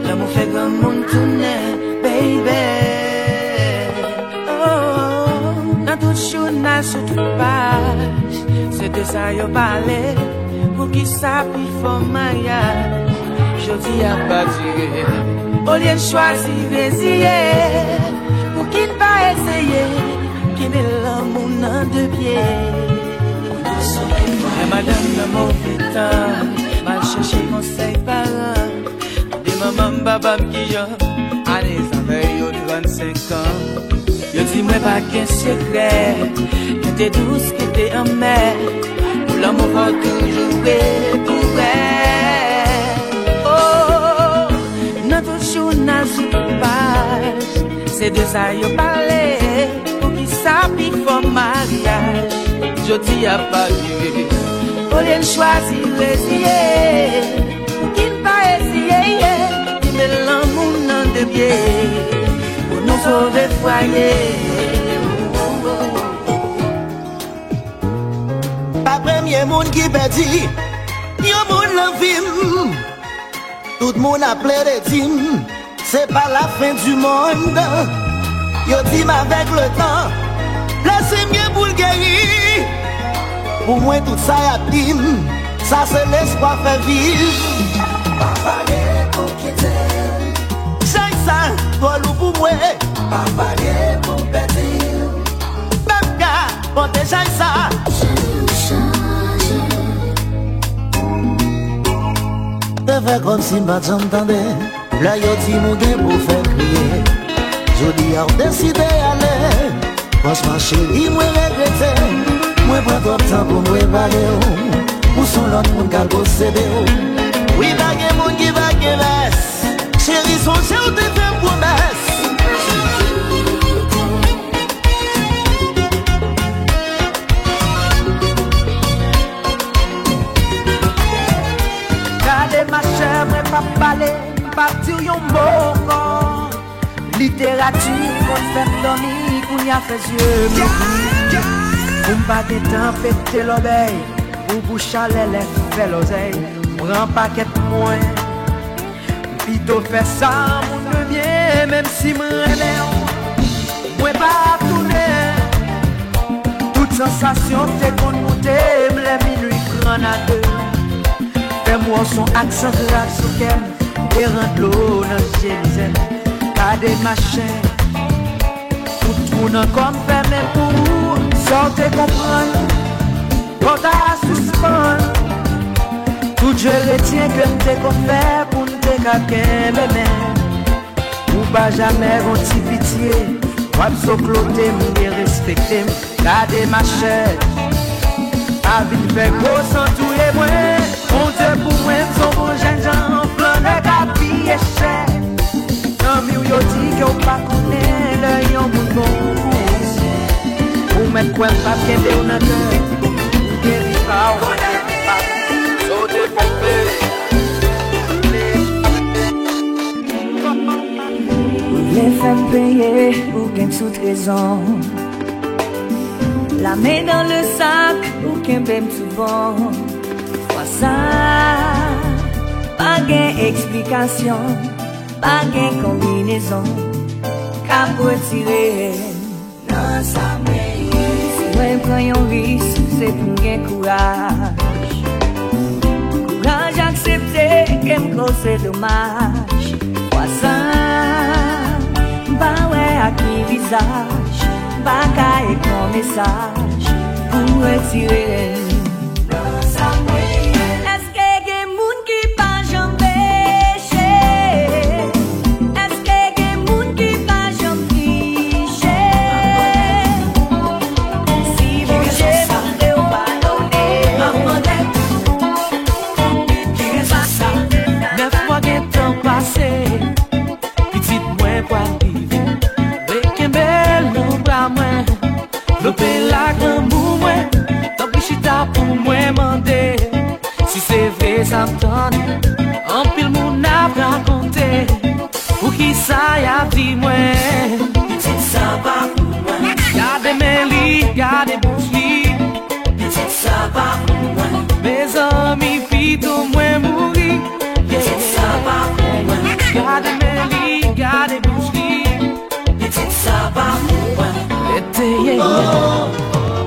Lanmou fè granmoun tounen, baby. Oh, nan tout jounal, sou tout paj, se de sa yo pale. Poukisa pifò maryaj jodi a pa dire? Olye n chwazi reziye, pouki n pa eseye kenbe lanmou nan de pye? Lè madanm nan move tan, m al chèche konsèy paran. Mande manman m, papa m kijan ane zafè yo trannsenk an. Yo di mwen pa gen sekrè, kite dous, kite anmè. Pou lanmou fò toujou ret pou vrè. Oh, nan tout jounal, sou tout paj, se de sa yo pale. Poukisa pifò maryaj jodi a pa dire? Olye n chwazi reziye, pouki n pa eseye, kenbe lanmou nan de pye, pou nou sove fwaye. Pa premye moun ki pèdi yon moun nan vi m. Tout moun ap plede di m se pa la fen di mond. Yo di m avèk letan, blesi m gen pou l geri. Pou mwen, tout sa y ap di m, sa se lespwa fè viv. Pa pale pou kite l. Chay sa twò lou pou mwen. Pa pale pou pèdi l. M p ap ka pote chay sa. Te fè kòmsi m pa t janm tande lè yo di m ou gen pou fè kriye. Jodi a w deside ale. Franchman, cheri, mwen regrete. Mwen pran twòp tan pou m repare w. Ou se yon lòt moun k al posede w. Wi, pa gen moun ki pa gen rès. Cheri, sonje w te fè m pwomès. Gade, machè, mwen p ap pale, m p ap di w yon mo ankò. Literati konn fè m dòmi, kounye a fè zye m louvri. Pou m pa gen tan pete lòbèy, pou bouch a lèlè fè lòzèy, pran pakèt mwen. M pito fè sa moun de byen, menm si m renmen w, mwen pa tounen. Tout sansasyon te konn moute m lè minui pran n a de. Fè m wè w s on aksan gras sou kè m, e rann dlo nan je mizè m. Gade machè, tout twou nan kò m fèmen pou ou. Sa w te konprann, fò w ta sispann. Tout je retyen ke m te konn fè pou n te ka kenbe men. Ou pa jamè gon ti pitye, w ap zoklote m, derespekte m. Gade machè, pa vin fè gwo san touye mwen. Bondye pou mwen, m s on bon jènjan, flannè k ap piye chè. Zanmi w yo di ke w pa konnen lè yon moun bon pou ou. Ou mèt kwè m p ap kenbe w nan kè, ou geri pa w. Sa w te fè m peye. Ou vle fè m peye, ou gen tout rezon. La main dans le sac, ou kenbe m tou bon. Fwa sa, pa gen eksplikasyon, pa gen konbinezon k ap retire m nan sa m ye. Si mwen pran yon risk, se pou m gen kouraj. Kouraj aksepte ke m koze domaj. Fwa sa, m pa wè ak ki vizaj, m pa ka ekri yon mesaj pou m retire l nan sa m ye. Èske gen moun ki pa janm peche? Èske gen moun ki pa janm triche? Si Bondye pa vle w padone, m ap mande. Nèf mwa gentan pase, pitit mwen pral rive. Vle kenbe l nan bra mwen, vlope l ak lanmou mwen. Tanpri chita pou mwen mande, si se vre sa m tande. Anpil moun ap rakonte, poukisa y ap di mwen pitit sa pa pou mwen? Gade men li, gade bouch li, pitit sa pa pou mwen. Mezanmi, pito mwen mouri. Pitit sa pa pou mwen. Gade men li, gade bouch li, pitit sa pa pou mwen. Eteye. Oh, oh, oh.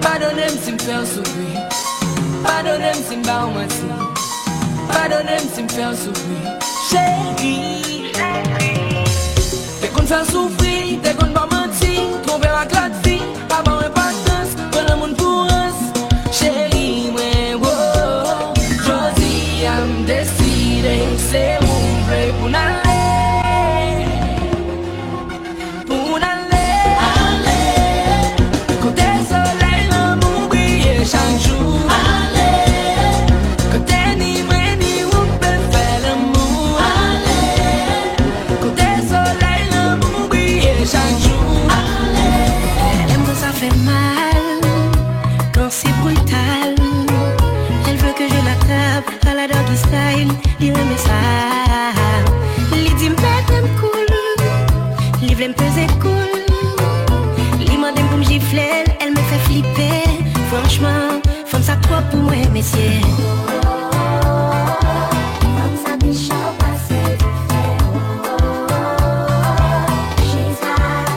Padone m si m fè w soufri. Padone m si m ba w manti. Padone m si m fè w soufri. Cheri, te konn fè w soufri, te konn ba w manti, twonpe w ak lòt fi, pa ba w enpòtans, pran nan moun pou rans. Cheri mwen, wo, jodi a m deside, se ou m vle pou n ale. Pou n ale, ale. Kote solèy lanmou briye chak jou. Ale. Kote ni mwen ni ou k pe fè lanmou. Ale. Kote solèy lanmou briye chak jou. Ale. Lè m pran sa fè mal, kan se brital. Elle veut que je l'attrape à la doggy style. Li renmen sa. Li di m pete m koul. Li vle m peze koul. Li mande m pou m jifle l, elle me fait flipper. Franchman, fanm sa twòp pou mwen, mesye. Fanm sa pi cho pase dife. She's hot.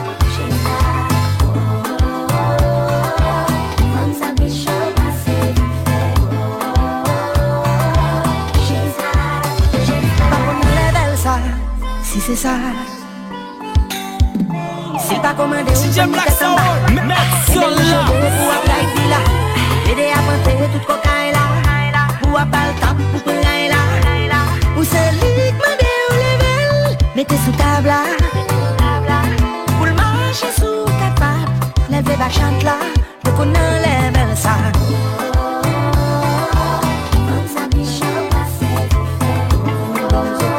Pa konn level sa, si se sa. Si pa kòmande ou jwenn li tèt anba. Mete l nan cheve pou w ap like vila. Ede apante tout kokay la. Pou w ap ba l tap pou pran ray la. Ou se li k mande w leve l, mete sou tab la. Pou l mache sou kat pat. Chat la, poko nan lèvèl sa. Fanm sa mechan pa fè pou fè.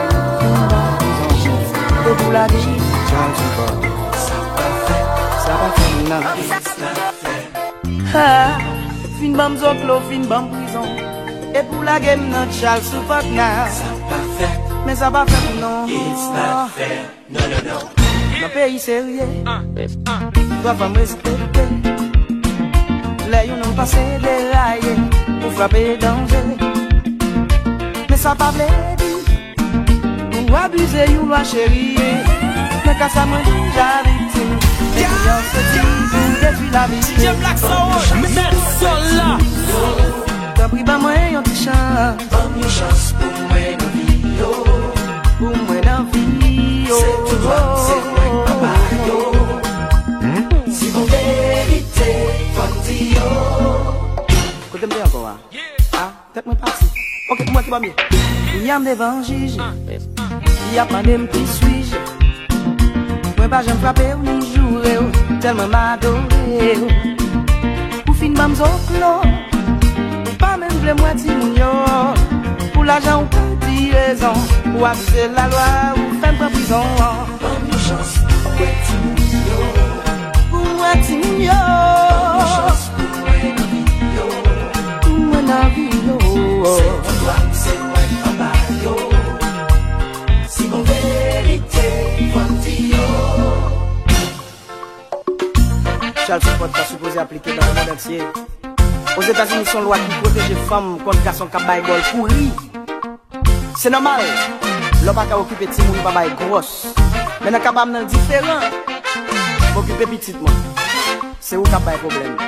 E pou lage, sa pa fè, sa pa fè nan. Ha, fin ban m zoklo, fin ban m prizon. E pou lage m nan tchal sou pòt nan. Sa pa fèt. Men sa pa fèt non. It's not fair. Non, non, non. Nan peyi serye, dwa fanm respekte. Lè yon nonm panse deraye, ou frape danje. Men sa pa vle di ou abize yon lwa cheri. Nan ka sa mwen deja viktim. Men kliyans se di pou detwi lavi. D J Black Sound, mèt sòl la. Tanpri ban mwen yon ti chans. Ban m yon chans pou mwen nan vi yo. Pou mwen nan vi yo. Se tout dwa m, se mwen k papa yo. Si gon verite, fò m di yo. Kote m te ankò a? A, tèt mwen pati. Ok, pou mwen ki pa m ye. Kounye a m devan jij. Li ap mande m ki suis-je. Mwen pa janm frape w ni joure w, tèlman m adore w. Ou fin ban m zoklo, ou pa menm vle m wè timoun yo. Pou lajan ou pèdi rezon, ou abize lalwa, ou fè m pran prizon. Ban m yon chans pou wè timoun yo. Pou wè timoun yo. Ban m yon chans pou mwen nan vi yo. Pou mwen nan vi yo. Se tout dwa m, se mwen k papa yo. Si gon verite, fò m di yo. Child Support ta sipoze aplike nan lemonn antye. Ozetazini, se yon lwa ki pwoteje fanm kont gason k ap bay gòl kouri. Se nòmal. Lè w pa ka okipe timoun, ou pa bay gwòs. Men nan ka pa m nan, l diferan. M okipe pitit mwen. Se ou k ap bay pwoblèm.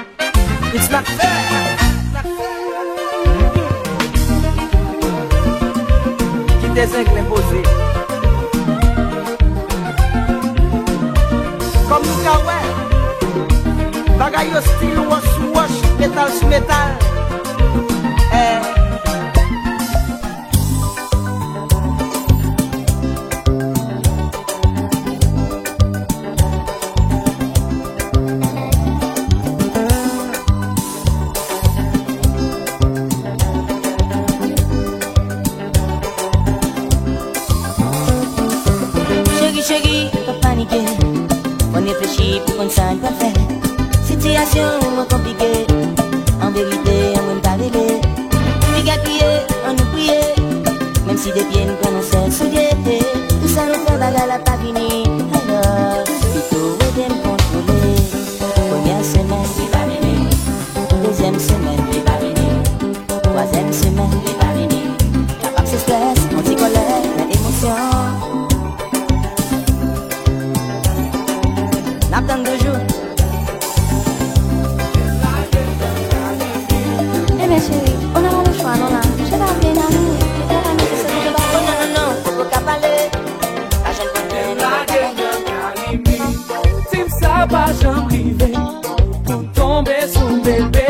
It's not fair. Kite zenglen poze. Kòm nou ka wè, bagay yo still wòch sou wòch, metal sou metal. Eh. Cheri, cheri, pa panike. Fò n reflechi pou konn sa n pral fè. Sitiyasyon an konplike. An verite, an mwen m ta rele. Piga kriye, ann nou priye. Menm si de pye n pran nan sèl soulye. Pou sa nou fè bagay la pa vini. Alò, pito ede m kontwole. Premyè semèn, li pa vini. Dezyèm semèn, li pa vini. Twazyèm semèn, li pa vini. Kapab se strès, yon ti kòlè, nan emosyon. N ap tann toujou. Ebyen cheri, ou nan pa le chwa non la. Chita byen nan nou, li pa ka mete sou nou. Oh non, non, non, ou poko ka pale. Pa janm konprann. Di m sa pa janm rive pou tonbe sou bebe.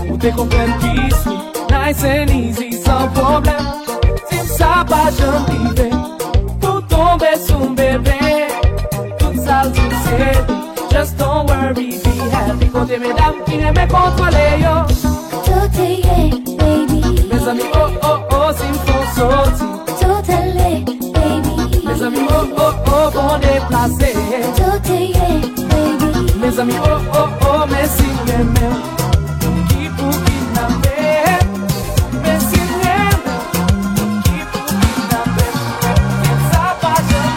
Ou te konprann ki sweet, nice and easy, san pwoblèm. Di m sa pa janm rive pou tonbe sou bebe. Tout sa l di se vre. Just don't worry, be happy. Kote medam ki renmen kontwole yo? Totally, baby. Mezanmi, oh, oh, oh, si m fè w soti. Totally, baby. Mezanmi, oh, oh, oh, bon deplase. Totally, baby. Mezanmi, oh, oh, oh, men si m renmen w, ki pou kidnape. Men si m renmen w, ki pou kidnape. Di m sa pa janm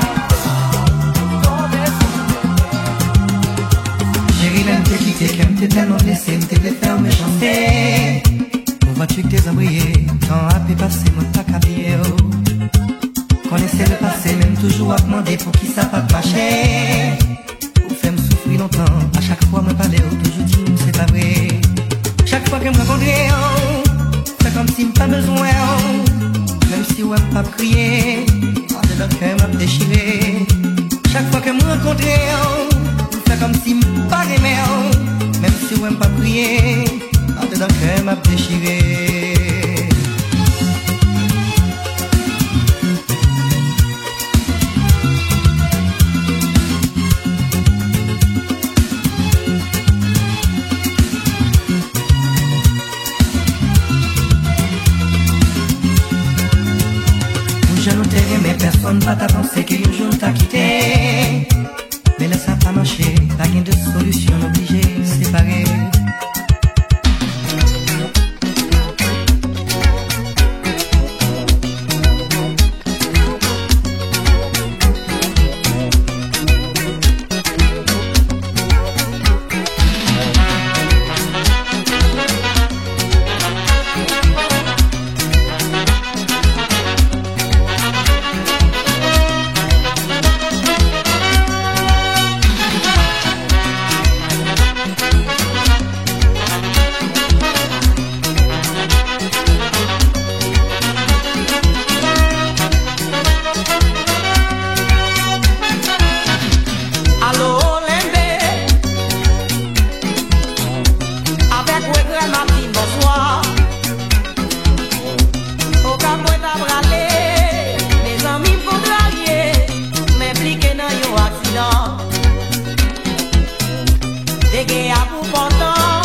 tonbe sou mwen. Cheri, lè m te kite, kè m te tèlman blese, m te vle fè w mechanste. Yon vant ki te zanbriye, tan ap pase, mwen pa ka bliye w. Konnen se le pase, men m toujou ap mande poukisa pa t mache. Ou fè m soufri lontan, a chak fwa mwen pale, ou toujou di m se pa vre. Chak fwa ke m rankontre w, fè kòmsi m pa bezwen w. Menm si w wè m p ap kriye, andedan kè m ap dechire. Chak fwa ke m rankontre w, m fè kòmsi m pa renmen w. Menm si w wè m p ap kriye, andedan kè m ap dechire. Te renmen pèsonn pa ta panse ke yon jou n ta kite. Men lè sa pa mache, pa gen dòt solisyon, n oblije separe. Alo, Lenbe, avèk regrè m ap di bonswa. Okap mwen ta prale, mezanmi m kontrarye, m enplike nan yon aksidan. Te gen apou pòtan,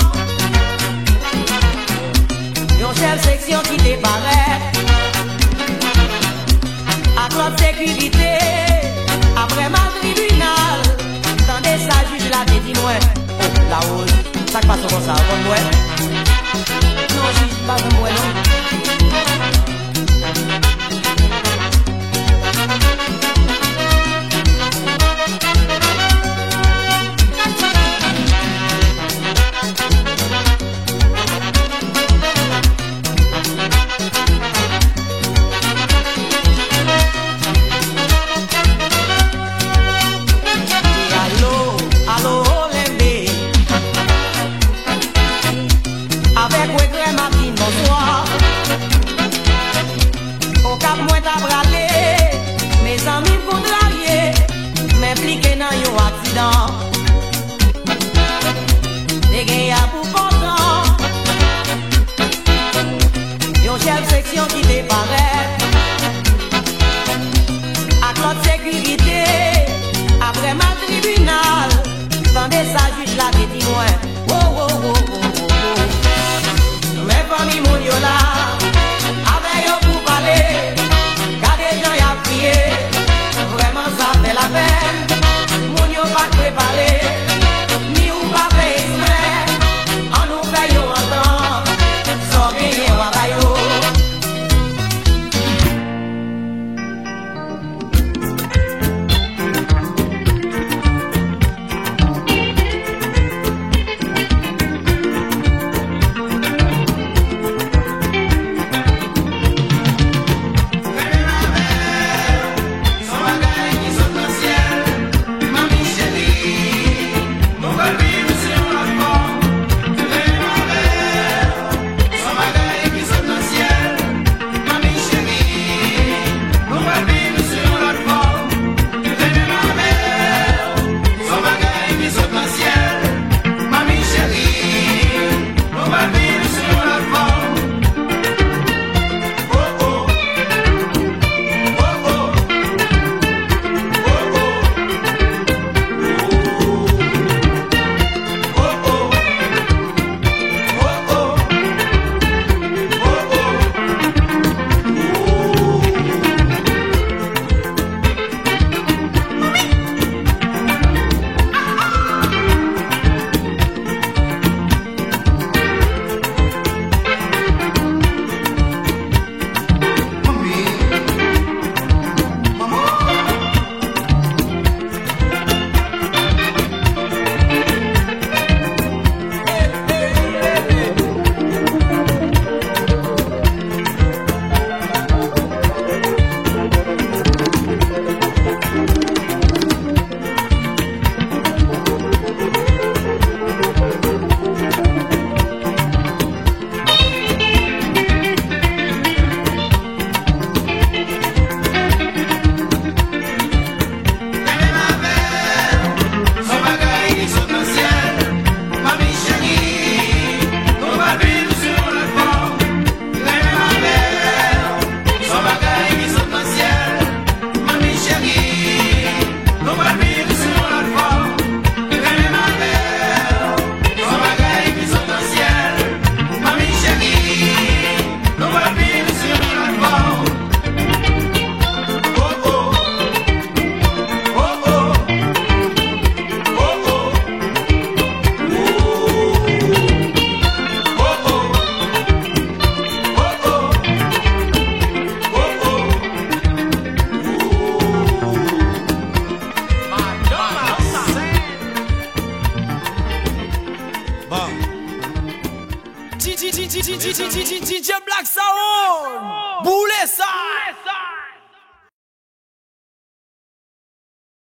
yon chèf seksyon ki te parèt ak lòt sekirite. Apre m al tribinal, tande sa jij la te di mwen. O, Lawoz, sa k pase w konsa, w konn bwè? Non, jij, m pa konn bwè, non. Alo, alo, Lenbe. Avèk regrè m ap di n bonswa. Okap mwen ta prale, mezanmi m kontrarye, m enplike nan yon aksidan. Te gen apou pòtan, yon chèf seksyon ki te parèt ak lòt sekirite. Apre m al tribinal, tande sa jij la te di mwen. Wo, wo, wo, wo, wo, wo. Men fanmi moun yo la, avè yo pou pale. Gade jan y ap kriye. Vrèman, sa fè lapèn. Moun yo pa t prepare. Sa!